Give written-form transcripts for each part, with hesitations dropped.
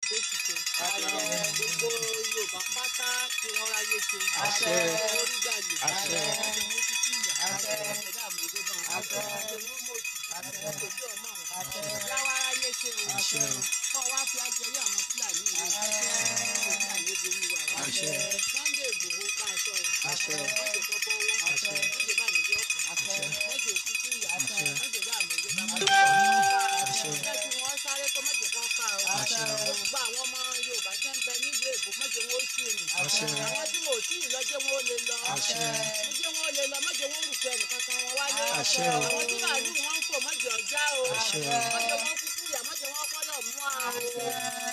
Kó sì ṣe. Gbogbo Yorùbá pátá kí wọ́n ráyé ṣe. Àṣẹ. Orí gbàgbé. Àṣẹ. Àṣẹ. Àṣẹ. Àṣẹ. Àṣẹ. Láwa ráyé ṣe o. Àṣẹ o. Kọ́ wá fi ajẹrí àwọn Fúlàní yìí. Àṣẹ. Fúlàní ó borí wa o. Àṣẹ. Sunday Igboho bá a sọ o. Àṣẹ. Mọ̀jẹ̀ kọ́ bọ́wọ́. Àṣẹ. Mọ̀jẹ̀ bá mi jẹ́ ọkàn. Àṣẹ. Mọ̀jẹ̀ òkúkú ìyá. Àṣẹ. Mọ̀jẹ̀ bá mi jẹ́ bàbá. Àṣẹ. Jẹ́ kí wọ́n sáré kó mọ̀jẹ̀ kan ká o. Àṣẹ. Gbogbo àwọn ọmọ Yorùbá tí ń bẹ nílùú Èbó mọ̀jẹ̀ wọn ó sì rìn. Àṣẹ. Àwọn tí wọn ò tí ì lọ jẹ́ wọn ó lè lọ. Àṣẹ. Jẹ́ wọn ó lè lọ mọ̀jẹ̀ wọn ó rùkọ ẹnìkankan wọn wáyé. Àṣẹ o. Àwọn tí màálù wọn ń fò mọ̀jẹ̀ ọjà o. Àṣẹ. Mọ̀jẹ̀ wọn kúkú ìyá mọ̀jẹ̀ wọn kọ́lọ̀ mú àrùn.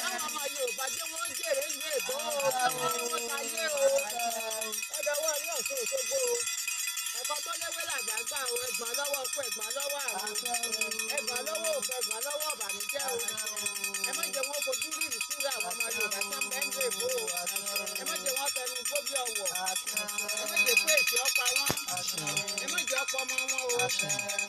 Láwọn ọmọ Yorùbá jẹ́ wọn ó jèrè ìlú Èbó o. Kí wọ́n rówó sayé o. Ọ̀dọ̀wọ́ yóò fún Òṣogbo o. Ẹ̀kọ́ tó léwé làgbà gbà o. Ẹgbọ̀n lọ́wọ́ ọkọ, ẹ̀gbọ́n lọ́wọ́ àrùn. Ẹgbọ̀n lọ́wọ́ òfò, ẹ̀gbọ́n lọ́wọ́ ọ̀bànújẹ́ o. Ẹ má jẹ́ wọn fojú rí ìrìkúrò àwọn ọmọ Yorùbá tí wọ́n bẹ ń lè bó o. Ẹ má jẹ́ wọn fẹnu gbó bí ọ̀wọ̀. Ẹ má jẹ́ pé èsì ọ̀pá wọn. Ẹ má jẹ́ ọ̀pọ̀ ọmọ wọn o.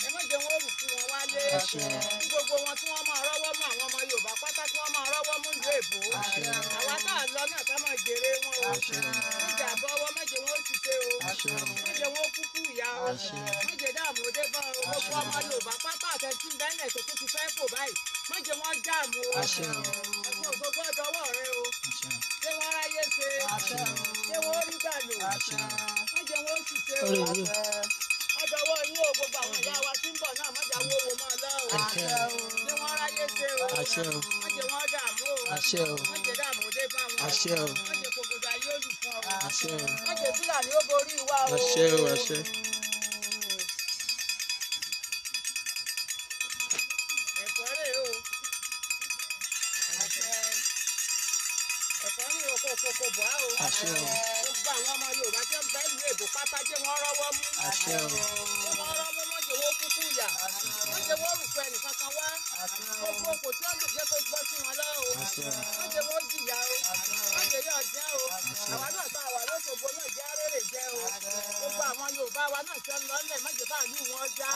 Ẹ má jẹ́ wọn rùkú wọn wálé. Àṣẹ. Kí gbogbo wọn tí wọ́n máa rọ́wọ́ mú àwọn ọmọ Yorùbá pátá kí wọ́n máa rọ́wọ́ mú ìlú Èbó. Àṣẹ. Àwa tá à ń lọ náà ká máa jèrè wọn o. Àṣẹ. Má jẹ́ àbọ̀wọ́, má jẹ́ wọn ó ṣiṣẹ́ o. Àṣẹ. Má jẹ́ wọn ó kúkú ìyá o. Àṣẹ. Má jẹ́ dààmú dé bá o. Gbogbo ọmọ Yorùbá pátá àtẹ̀tí bẹ́ẹ̀lẹ̀ tó tún ti fẹ́ fò báyìí. Má jẹ́ wọn jáàmù o. Àṣẹ o. Ẹ̀fọn Òṣogbo ọ̀dọ́wọ́ rẹ o. Àṣẹ. Ṣé wọ́n ráyé ṣe? Àṣẹ. Ṣé wọ́n rí gbà lò? Àṣẹ. Má jẹ́ wọn ó ṣiṣẹ́ o. Orí yìí. Ọ̀dọ́wọ́ yín o, gbogbo àwọn ìyá wa tí ń bọ̀ náà má jẹ́ àwọn owó máa lọ o. Àṣẹ. Ṣé wọ́n ráyé ṣe o? Àṣẹ o. Má jẹ́ wọ́n dààmú o. Àṣẹ o. Má jẹ́ dààmú dé bá wọn. Àṣẹ o. Má jẹ́ kòkòrò ayé òlù fún ọ. Àṣẹ o. Má jẹ́ Fúlàní ó borí wa o. Àṣẹ o. Àṣẹ. Ẹ̀fọ́ rèé o. Ẹ̀fọ́ ní oko kòkò bọ̀ á o. Àṣẹ o. Gbogbo àwọn ọmọ Yorùbá tí ń bẹ ìlú Èbó pátá jẹ́ wọ́n rọ́wọ́ mú. Àṣẹ o. Jẹ́ wọ́n rọ́wọ́ mú, má jẹ́ wọ́n kúkú yà. Má jẹ́ wọ́n rùkọ ẹnìkankan wá. Gbogbo okò tí wọ́n lù jẹ́ kó gbọ́ sí wọn lọ́wọ́ o. Àṣẹ o. Má jẹ́ wọ́n jìyà o. Má jẹ́ yọ̀ jẹ́ o. Àwa náà tá a wà lóṣogbo náà jẹ́ arére jẹ́ o. Gbogbo àwọn Yorùbá wa náà ṣe ń lọ ńlẹ̀ má jẹ́ báàlú wọn já.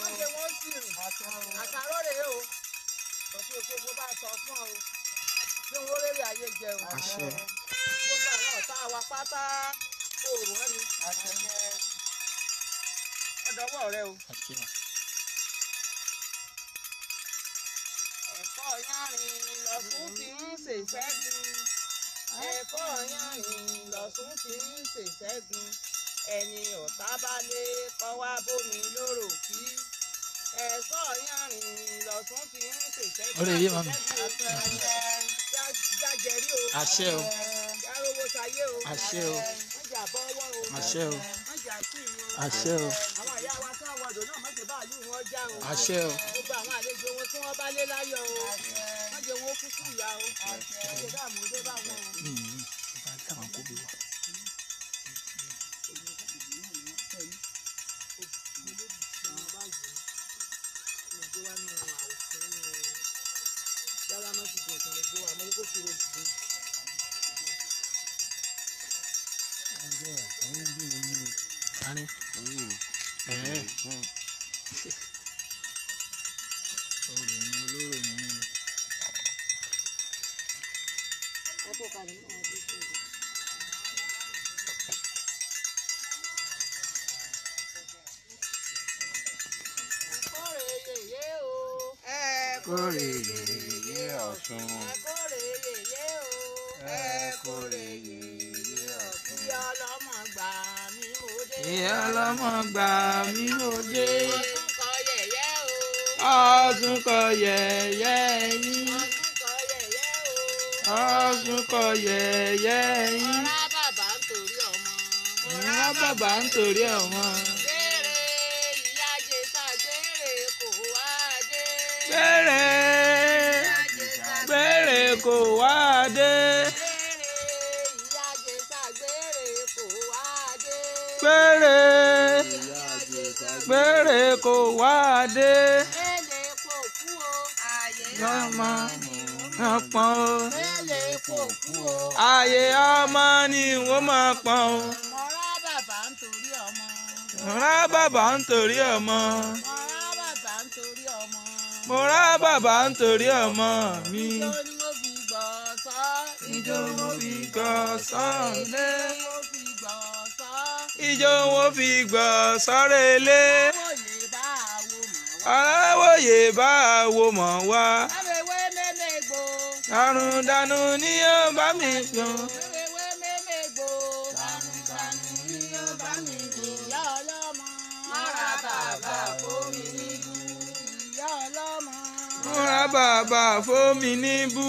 Má jẹ́ wọ́n sì rìn. Àṣàrò rèé o. Ọ̀ṣun Òṣogbo bá sọ fún ọ o. Ṣé wọ́n rérè ayé jẹ o? Àṣẹ. Gbogbo àwọn ọ̀tá wa pátá oòrùn wọn ni. Ọ̀dọ̀wọ́ rẹ o. Àṣẹ. Ẹ̀fọ́ yánrin lọ̀sùn fi ń ṣèṣẹ́gun. Ẹ̀fọ́ yánrin lọ̀sùn fi ń ṣèṣẹ́gun. Ẹni ọ̀tá bá lé kọ́ wá bómi lóró kí. Ẹ̀fọ́ yánrin lọ̀sùn fi ń ṣèṣẹ́gun. Orí yìí, màmí. Jájẹrí o. Àṣẹ o. Járówó sayé o. Àṣẹ o. Má jà bọ́wọ́ o. Àṣẹ o. Má jà sí ìrìn o. Àṣẹ o. Àwọn ìyá wa tí wọ́n wọdò náà má jẹ́ báàlú wọn já o. Àṣẹ o. Gbogbo àwọn àlejò wọn tí wọ́n bá lé láyọ̀ o. Má jẹ́ wọn ó kúkú ìyá o. Má jẹ́ dààmú dé bá wọn o. Mi ì bá táwọn kó bí wà. Ani. Ẹ̀ẹ́. Olè ní olóró ní. Ẹ̀kọ́rè yèyé o. Kórè yèyé Ọ̀ṣun. Ẹ̀kọ́rè yèyé o. Ẹ kórè yèyé Ọ̀ṣun. Ìyá ọlọ́mọ gbà mí mo dé. Ìyá ọlọ́mọ gbà mí mo dé. Ọ̀ṣun kọ yẹ̀yẹ́ o. Ọ̀ṣun kọ yẹ̀yẹ́ yín. Ọ̀ṣun kọ yẹ̀yẹ́ o. Ọ̀ṣun kọ yẹ̀yẹ́ yín. Ọ̀rá bàbá ń torí ọmọ. Ìyá bàbá ń torí ọmọ. Gbére ìyá Jésà gbére kò wá dé. Gbére Ìyá Jésà gbére kò wá dé. Gbére ìyá Jésà gbére kò wá dé. Gbére Ìyá Jésà gbére kò wá dé. Èlé kò kú o. Àyè Ọmọ ni wọ́n pọ́n o. Èlé kò kú o. Ààyè ọmọ ni wọ́n máa pọ́n o. Mọ̀rá bàbá ń torí ọmọ. Rá bàbá ń torí ọmọ. Mọ̀rá bàbá ń torí ọmọ. Mo rá bàbá ń torí ọmọ mi. Ijó ni mo fi gbọ́ Ijó wọn fi gbọ́ sọ́ọ̀lé. Ijó wọn fi gbọ́ sọ́rẹ́lé. Aláwòye bá wo mọ̀ wá. Àrùn dànù ni ó bá mi gbọ́. Múra bàbá fómi níbú.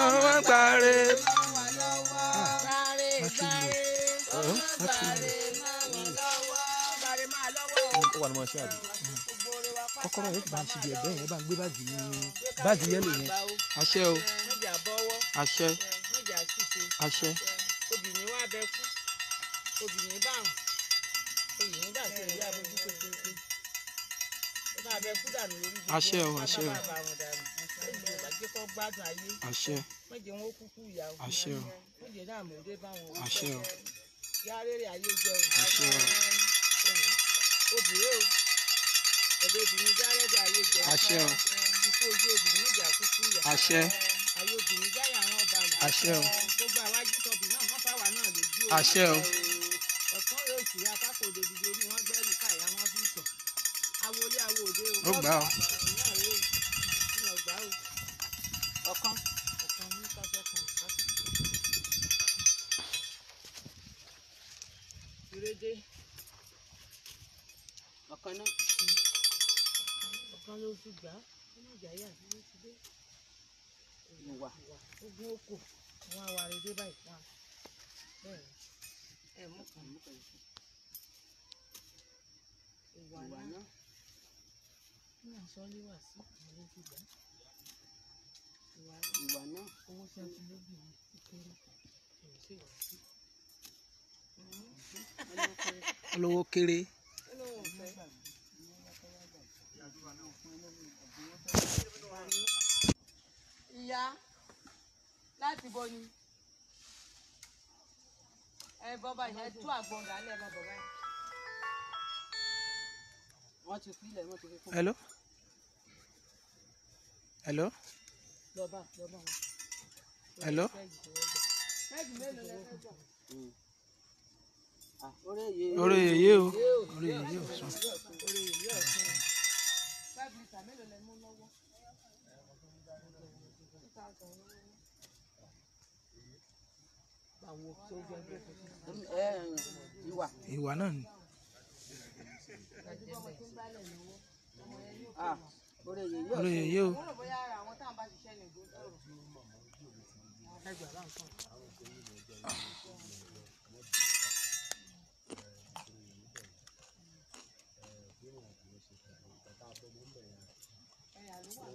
Ọmọ gbàre. Ó wà ní mọ̀ ṣe àbí. Kọ́kọ́rọ́ yóò bá ń ṣibi ẹ̀gbẹ́ yẹn, bá ń gbé báàgì ní báàgì yẹ́lò yẹn. Àṣẹ o. Àṣẹ. Àṣẹ. Obìnrin wá bẹ kú, obìnrin bá hàn, obìnrin bá ṣe ìyá abojú pépépé, ó máa bẹ kú dànù lórí gbogbo. Àṣẹ o, àṣẹ o. Bá bá àrùn dànù, méjì ò bá jẹ́ kó gbádùn ayé. Àṣẹ. Méjì wọn ó kúkú ìyá o. Àṣẹ o. Méjì náà mò ń dé bá wọn o. Àṣẹ o. Yá rere ayé jẹ o. Àṣẹ o. Obìnrin o, ẹ̀dọ̀ obìnrin já rẹ́dọ̀ ayé jẹ. Àṣẹ o. Ikú ojú obìnrin méjì àkúkú ìyá. Àṣẹ. Ayé obìnrin jáyà wọn balẹ̀. Àṣẹ o. Gbogbo àwájú tọbì náà wọ́n fáwa náà lójú o. Àṣẹ o. Ọ̀tún yóò sì apákò òdòdó orí wọn gbẹ́rù káyà wọn fi tọ̀. Awo orí awo òde o. Ó gbà o. Ọ̀kan. Ọ̀kan ní kọ́sọ́ kan. Ìrédé. Ọ̀kan náà. Ọ̀kan ló fi gbà á. Ọmọ ìjà yà sí ló ti dé. Ìwà. Ogun oko. Wọ́n á wà rédé báyìí fún wa. Bẹ́ẹ̀ni. Ẹ mú kan. Ìwà Ìwà náà. náà. Ní àsọ́lé wà sí àwọn ló fi gbà á. Ìwà náà. Ìwà náà. Owó tí a ti lóbì yìí ó kéré. Èmi sì wà sí. Olówó kéré. Ó lóun ò fẹ́. Ìyá láti bo ni. Ẹ bọ́ báyìí, ẹ tú àgbọn dálẹ̀, ẹ má bọ̀ báyìí. Wọ́n ti fi ilẹ̀, wọ́n ti fi kún. Hello. Hello. Lọ bá wọn. Hello. Méjì mélòó lẹ fẹ́ gbà? Orí yèyé o. Orí yèyé o sùn. Orí yèyé ọ̀sán. 5 litre mélòó lẹ mú lọ́wọ́? Báwo tó jẹ́ bí ó ti Ìwà. Ìwà náà ni. Orí yèyé o. Mo rò bóyá ara àwọn táwọn bá ṣiṣẹ́ ní ìgbó sọ̀rọ̀. Ẹgbàá bá nǹkan.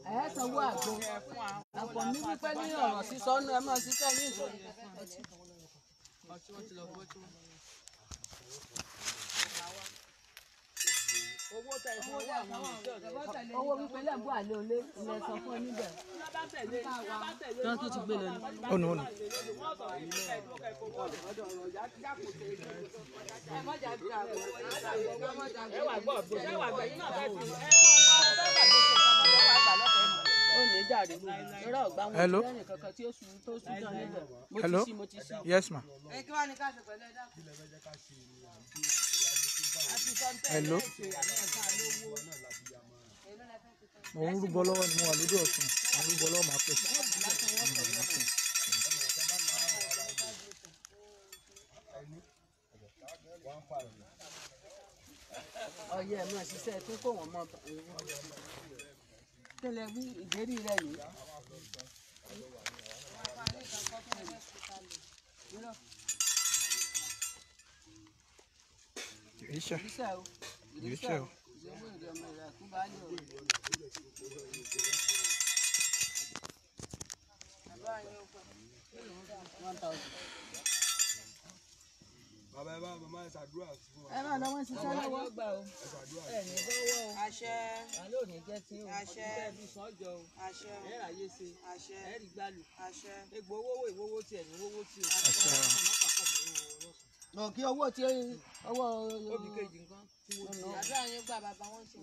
Ẹ sanwó àgbo. Àpò mi wípé ní ọ̀rọ̀ sísọ nú ẹ máa ṣiṣẹ́ ní ìṣòro. Ọtí wọn ti lọ bọ́ tí wọn. Owó tẹ ìsanwó àwọn òṣìṣẹ́. Owó wípé lẹ́ǹbù àlẹ́ olé ilẹ̀ sọ fún ọ níbẹ̀. Tán tó ti gbé lọ ni. Ó nù ó nù. Ẹ má jà gbà àgbo. Ẹ wà gbọ́ bó ṣe wà gbẹ̀yìn náà bẹ́ẹ̀ ti ẹ mọ̀ ọ́ fẹ́ gbàgbé ṣe nǹkan tó wà gbà lọ́fẹ̀ẹ́ mọ̀. Ó ní jàre. Irọ́ ọ̀gbá wọn Hello. ti lẹ́yìn kankan tí ó sùn tó sùn tán níbẹ̀. Mo ti Hello. sí, mo ti sí. Yes ma. Ẹ kí wàá ní ká ṣe pẹ̀lú ẹ̀dá. Hello. Mo ń rúbọ lọ́wọ́ ni mo wà lójú ọ̀sán. Mo ń rúbọ lọ́wọ́, màá pè. Ọyẹ ẹ̀ máa ṣiṣẹ́ tó kó wọn mọ́ tẹ́lẹ̀ wí ìdérí rẹ̀ yìí. Ìrísẹ́. Ìrísẹ́ o. Ìrísẹ́ o. Ìṣòwò èrè ọmọ ìrà kú bá ní o. 1,000. Bàbá, ẹ bá màmá ẹ ṣàdúrà fún wa. Ẹ máa lọ, wọ́n ṣiṣẹ́ lọ́wọ́. Gbà o. Ẹ ṣàdúrà. Ẹ ní bọ́wọ́ o. Àṣẹ. Àlọ́ ò ní jẹ́ tí o. Àṣẹ. Ẹ bí sọ́jọ́ o. Àṣẹ. Ẹ ráyé ṣe. Àṣẹ. Ẹ rí gbálù. Àṣẹ. Egbò owó wo ìwówó tiẹ̀ ní owó tí o. Àṣẹ o. Nà kí owó tí owó. Obì kejì nǹkan tí mo ti Àdúrà yín gbà, bàbá, wọn ṣe.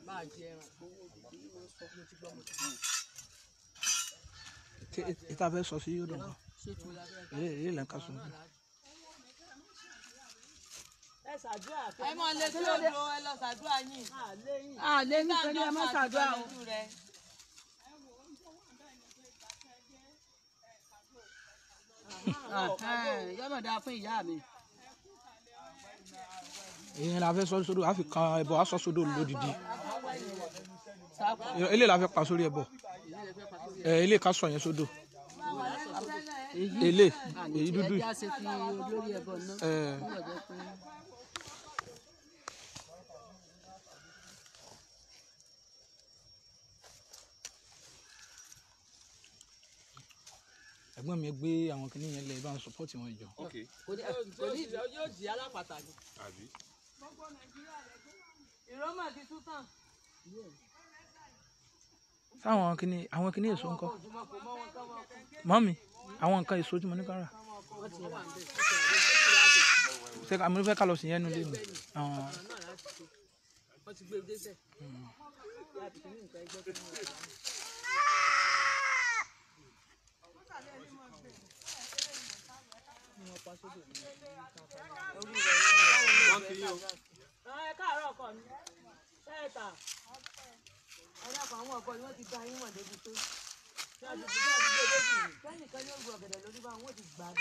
Máa jẹ ẹran. Mo ti gbọ́, mo ti gbọ́. Ṣé ìta fẹ́ sọ sí yóò dùn kan? Èyí là ń ká sọ. Ẹ mọ lè tí ó lo ẹ lọ ṣàdúrà yín. Àlẹ́ nítorí ẹ má ṣàdúrà o. Yọ̀mọ̀ dáa fún ìyá mi. Èyí la fẹ́ sọ sódò, a fi kan ẹbọ, a sọ sódò lódìdí. Eléyìí la fẹ́ pa sórí ẹbọ. Eléyìí ká sọ yẹn sódò. Eléyìí èyí dúdú. Ẹ jẹ́ àṣẹ fi olórí ẹbọ náà. Ẹ̀gbọ́n mi gbé àwọn kinní yẹn lẹ bá ń sọpọ́tì wọn jọ. Kò ní yóò jí alápàtà ni. Ìrọ́mà ti tú tán. Sáwọn kinní àwọn kinní èso ńkọ́? Mọ́mì, àwọn nǹkan èso tí mo ní ká rà. Ṣé àmì fẹ́ ká lọ sí yẹn nulẹ̀ mi? Wọ́n ti gbé e dé sẹ̀. Ẹ káàárọ̀ ọkọ mi. Ṣẹ́ẹ̀ta. Ẹ̀dàpọ̀ àwọn ọkọ ni wọ́n ti gba yín mọ̀ débi pé. Ṣé àti ṣé àti gbé débi yìí? Sẹ́nìkan yóò gbọ́ ọ̀gẹ̀dẹ̀ lórí bá wọn ti gbà á.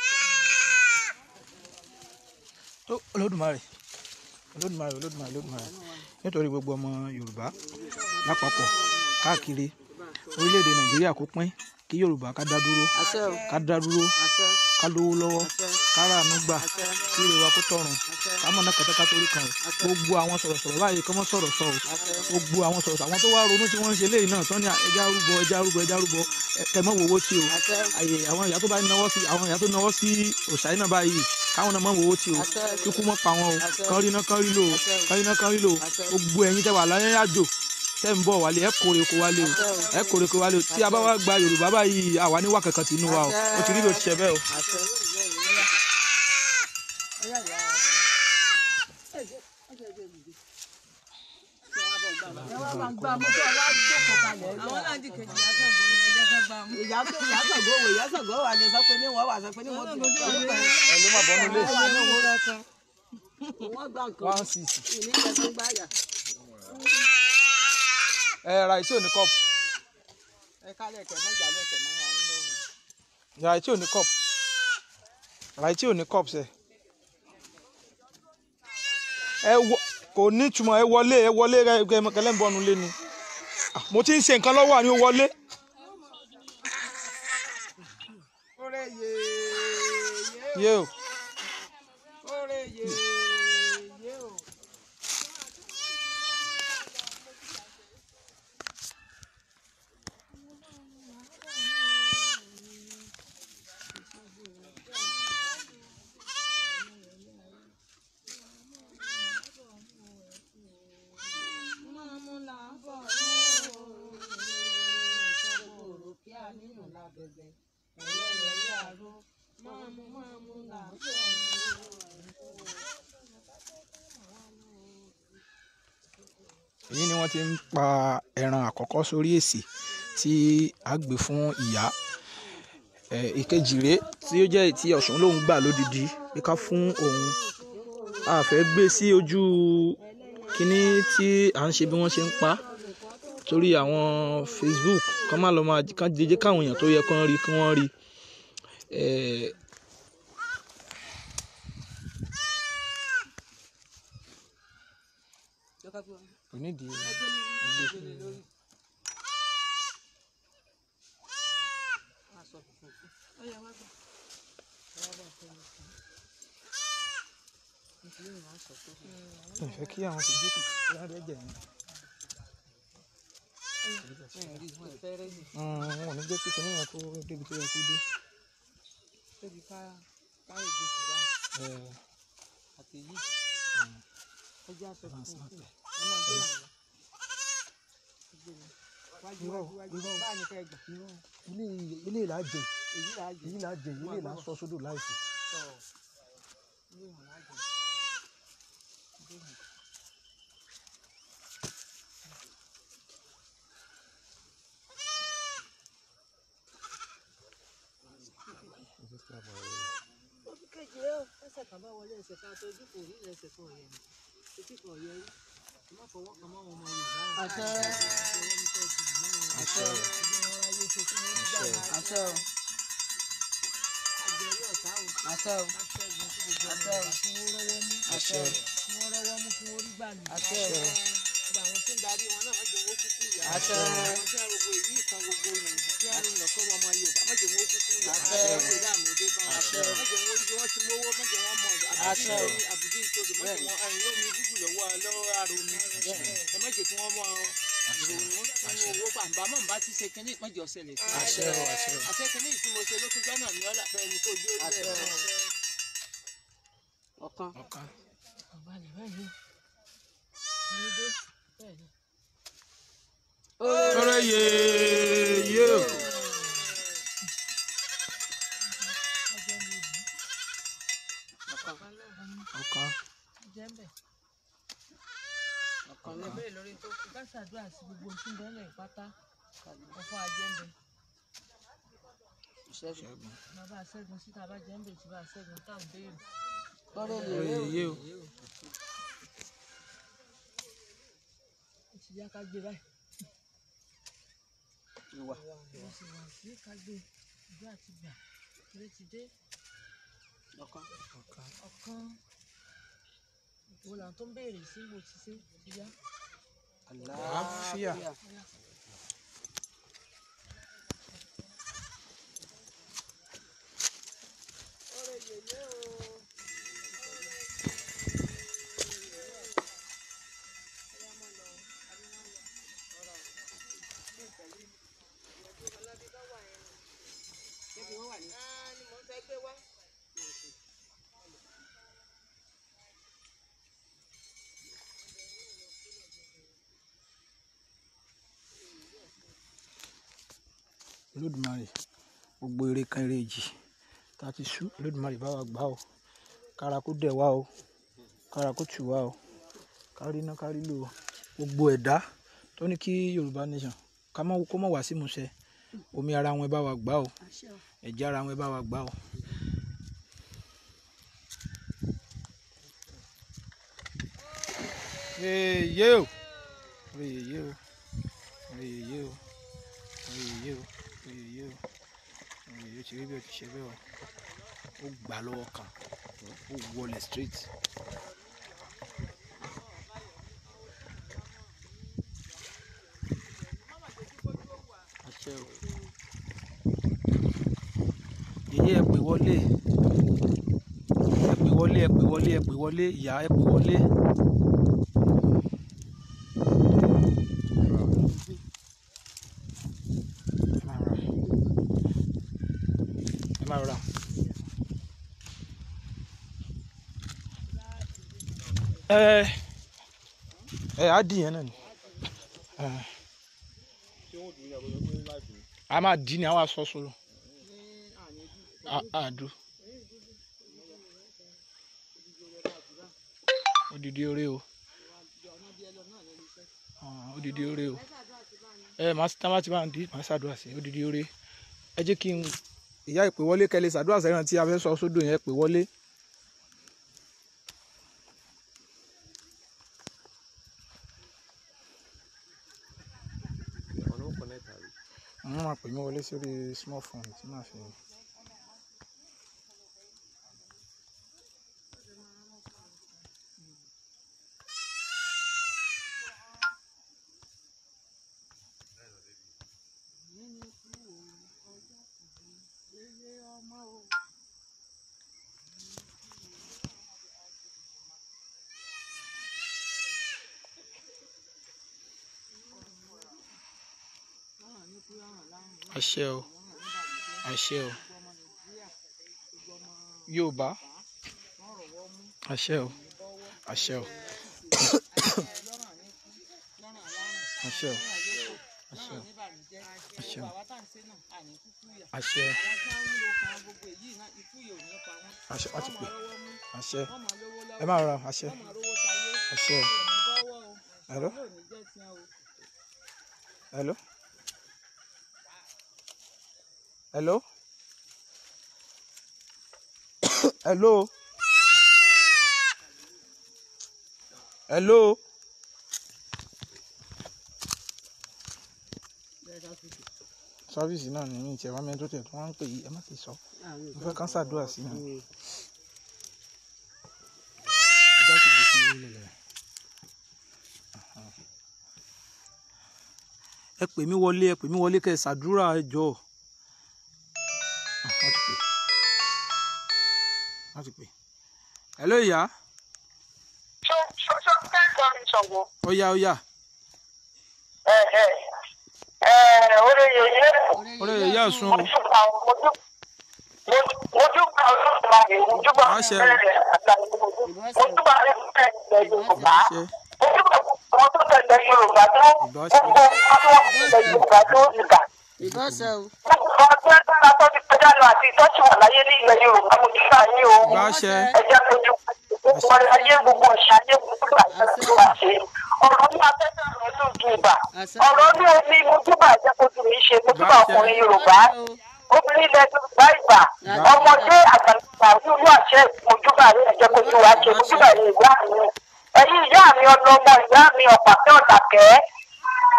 Tó Olódùmarè, Olódùmarè, Olódùmarè, Olódùmarè, nítorí gbogbo ọmọ Yorùbá lápapọ̀ káàkiri orílẹ̀-èdè Nàìjíríà kó pín kí Yorùbá ká dá dúró, ká dá dúró, ká lówó lọ́wọ́, ká ráàánú gbà, kí ire wa kó tọ̀run, ká mọ̀nà kẹtẹ́ká torí kan o. Gbogbo àwọn sọ̀rọ̀sọ̀rọ̀ báyìí kọ́ mọ́ sọ̀rọ̀ sọ o. Gbogbo àwọn sọ̀rọ̀sọ̀rọ̀ àwọn tó wá ronú tí wọ́n ń ṣe léyìí náà tán ní ẹja rúbọ, ẹja rúbọ, ẹja rúbọ, ẹ mọ́ wowó tí o. Àyè àwọn ìyá tó bá náwó sí, àwọn ìyá tó náwó sí òòṣà yìí náà báyìí káwọn náà mọ́ wowó tí o. Kíkú mọ́ pa wọn o, kán rí iná kán rí lò o, kán rí iná kán rí lò o. Gbogbo ẹ̀yin tẹ́ wà láyé àjò tẹ́ ń bọ̀ wálé, ẹ kórè kó wálé o, ẹ kórè kó wálé o. Tí a bá wá gba Yorùbá báyìí, àwa ní wà kankan tì inú wa o. O ti rí bí o ti ṣe bẹ́ẹ̀ o. Àwọn náà di kejì ìyá Ṣàngó ni ẹjẹ́ fẹ́ gbà mú. Ìyá Ṣàngó wò, ìyá Ṣàngó wà ní sọ pé ní wọ́n wà sọ pé ní wọ́n ti Ẹ ló má bọ́ nílé. Wọ́n gbà nǹkan. 160. Ìní ìjẹ́ tó ń gbà yà. Ẹ ra èyí tí ò ní kọ́ọ̀pù. Ẹ kálẹ̀ kẹ̀ mọ́ ìjàlẹ̀ kẹ̀ mọ́ ara yín lọ́rùn. Ra èyí tí ò ní kọ́ọ̀pù. Ra èyí tí ò ní kọ́ọ̀pù sẹ̀. Ẹ wọ kò ní ìtumọ̀, ẹ wọlé, ẹ wọlé kẹlẹ́ ń bọ́nu lé ni. Mo ti ń ṣe nǹkan lọ́wọ́ àní ó wọlé. Oore yèèyé Yé o. Oore yèèyé o. Èyí ni wọ́n ti ń pa ẹran àkọ́kọ́ sórí èsì tí a gbé fún ìyá. Ìkejì rèé tí ó jẹ́ tí Ọ̀ṣun lòún gbà lódidi pé ká fún òun. A fẹ́ gbé sí ojú kíní tí à ń ṣe bí wọ́n ṣe ń pa torí àwọn Facebook kán má lọ máa kán jẹjẹ káwọn èèyàn tó yẹ kán rí kí wọ́n rí. Kò nídìí ẹgbẹ́ fún mi. Mi ò fẹ́ kí àwọn Facebook kí wọ́n rẹ́jẹ̀ mi. Wọn ò ní jẹ́ kí kinní yẹn kó débi tó yẹ kó dé. Ilé ìlà jẹ, èyí là jẹ, ilé ìlà sọ sódò láìsí. Ó fi kejì rẹ o. Ẹsẹ̀ kan bá wọlé, ẹsẹ̀ kan àtọ́jú kò rí, ẹsẹ̀ kan ọ̀yẹ̀ ni. Etí kan ọ̀yẹ̀ rí. Ẹ má fọwọ́ kan mọ́ àwọn ọmọ Yorùbá o. Àṣẹ. Ọwọ́ mi kẹ́ ẹ ti dì mọ́ wọn. Àṣẹ o. Ẹgbẹ́ wọn ráyé ṣe kí wọ́n gbà wá. Àṣẹ o. Àjẹrí ọ̀tá o. Àṣẹ o. Ká ṣẹ́gun sí gbogbo ọmọ Yorùbá kí wọ́n rọ́wọ́ mú. Àṣẹ o. Kí wọ́n rọ́wọ́ mú, kí wọ́n rí gbà lù. Àṣẹ o. Gbogbo àwọn tí ń darí wọn náà, má jẹ́ wọn ó kúkú ìyà. Àṣẹ. Àwọn tí ń rògbò èyí ìkan gbogbo Nàìjíríà ń lọ kọ́ ọmọ Yorùbá, má jẹ́ wọn ó kúkú ìyà. Àṣẹ. Má jẹ́ ìdààmú dé bá wọn. Àṣẹ. Má jẹ́ wọn ó rí bí wọ́n ti mówó, má jẹ́ wọn mọ Àṣẹ. àbùdí ìtòdò, má jẹ́ wọn ẹ̀yìn lómi búbù lọ́wọ́ lọ́wọ́ àrò mi. Ẹ má jẹ́ kí wọ́n mọ ìrònú nínú owó pàǹbá mọ̀ bá ti ṣe kínní, má jẹ́ ó ṣẹlẹ̀ sí. Àṣẹ o. Àṣẹ o. Àṣẹ kínní tí mo ṣe ló tún jẹ́ náà ní ọ̀la bẹ́ẹ̀ ni kò yé bẹ́ẹ̀. Ọ̀kan. Ọ̀kan. Ọ̀balẹ̀ báyìí o. Bẹ́ẹ̀ ni. Ọ̀rẹ́ yèyé o. Ọ̀kan. Ọ̀kan. Ọ̀kan náà. Ìbéèrè lórí tó kù. Ká ṣàdúrà sí gbogbo ohun tí ń bẹ́lẹ̀ pátá. Ọ̀fọ̀ ajẹ́ńbẹ̀. Ìṣẹ́gun. Ṣẹ́gun. Bàbá Ṣẹ́gun síta bá jẹ́ńbẹ̀ tí bá Ṣẹ́gun tá à ń béèrè. Ọ̀rẹ́ Ọ̀rẹ́ yèyé o. yèyé o. Ó ti yá ká gbé báyìí. Ìwà. Mo sì wà sí ká gbé. Ìjọ àti gbà. Ilé ti dé. Ọ̀kan. Ọ̀kan. Ọ̀kan. Wo là ń tó ń béèrè sí mo ti ṣe ti yá. Àlàáfíà. Olódùmarè, gbogbo ire kan ire èjì tá a ti sú, Olódùmarè bá wa gbà o. Kára kó dẹ̀ wá o. Kára kó tù wá o. Kárí iná kárí lò o. Gbogbo ẹ̀dá tó ní kí Yorùbá nation ká má kó má wá sí ìmúṣẹ. Omi ara wọn ẹ bá wa gbà o. Ẹ̀jẹ̀ ara wọn ẹ bá wa gbà o. Yèyé o. Yèyé o. Yèyé o. Yèyé o. Yèyé o. Yèyé o ti rí bí o ti ṣe bẹ́ẹ̀ o. Ó gbà lọ́wọ́ kan. Ó wọlé straight. Àṣẹ o. Yèyé ẹ pè wọlé. Ẹ pè wọlé, ẹ pè wọlé, ẹ pè wọlé, ìyá ẹ pè wọlé. Ẹ máa rọra. Ẹ máa rọra. Ẹ ẹ á dì yẹn náà ni. Ẹ. A máa dì ní àwọn aṣọ sọ̀rọ̀. Àdú. Odidi oore o. Ah, odidi oore o. Ẹ máa tá bá ti máa di, máa ṣàdúrà sí odidi oore. Ẹ jẹ́ kí n ìyá ìpè wọlé kẹ́ lè ṣàdúrà sẹ́yìn tí a fẹ́ sọ sódò yẹn pè wọlé. Ọ̀nà ó connect àbí? Wọ́n máa pè mí wọlé sórí small phone tí màá fi. Àṣẹ o. Àṣẹ o. Yorùbá. Àṣẹ o. Àṣẹ o. Àṣẹ o. Àṣẹ o. Àṣẹ o. Àṣẹ. Àṣẹ wọ́n ti pè. Àṣẹ. Ẹ máa rọra àṣẹ. Àṣẹ o. Hello. Hello. Hello. Hello. Hello. Sáfíìsì náà ní ìtì ẹ̀wọ̀n mẹ́rin tó tẹ̀ tó wọ́n ń pè yí, ẹ má ti sọ. Mo fẹ́ kán ṣàdúrà sí mi. Ẹja ti gbèsè ilé rẹ̀. Ẹ pè mí wọlé, ẹ pè mí wọlé kẹ́ ẹ ṣàdúrà, ẹ jọ̀ọ́. Wọ́n ti pè. Wọ́n ti pè. Hello ìyá. Ṣó fẹ́ sọ mi sọ̀gbọ́. Ó yá, ó yá. Orí yèyé. Orí yèyé Ọ̀ṣun o. Mojúbà Olódùmarè, mojúbà Àṣẹ. Mojúbà ilẹ̀ Yorùbá. Àṣẹ. Mojúbà àwọn tó tẹ̀lé Yorùbá tó Ìbáṣẹ. gbogbo nǹkan tí wọ́n tẹ̀lé Yorùbá tó ìgbà. Ìbọ̀sẹ̀ o. Gbogbo àwọn tó ń dára tó ti kọjá lọ àti ìtọ́jú wà láyé ní ilẹ̀ Yorùbá, mojúbà yín o. Ìbáṣẹ. Ẹ jẹ́ kojú gbogbo ayé, gbogbo ọ̀ṣà ayé, gbogbo àṣẹ àṣẹ. Ọ̀rọ̀ ní afẹ́fẹ́, ọ̀rọ̀ ní ojú ìbà. Àṣẹ. Ọ̀rọ̀ ní omi, mojúbà jẹ́ kojú mi ṣe, mojúbà Ìbáṣẹ. ọkùnrin Yorùbá, obìnrin ilẹ̀ Yorùbá ìgbà, ọmọdé àgbàlagbà, olú àṣẹ, mojúbà rẹ̀ ẹ̀jẹ̀ kojú wa ṣe, mojúbà rẹ̀ ìyá mi. Ẹ̀yin ìyá mi ọlọ́mọ, ìyá mi ọ̀pàkẹ́ ọ̀tàkẹ́,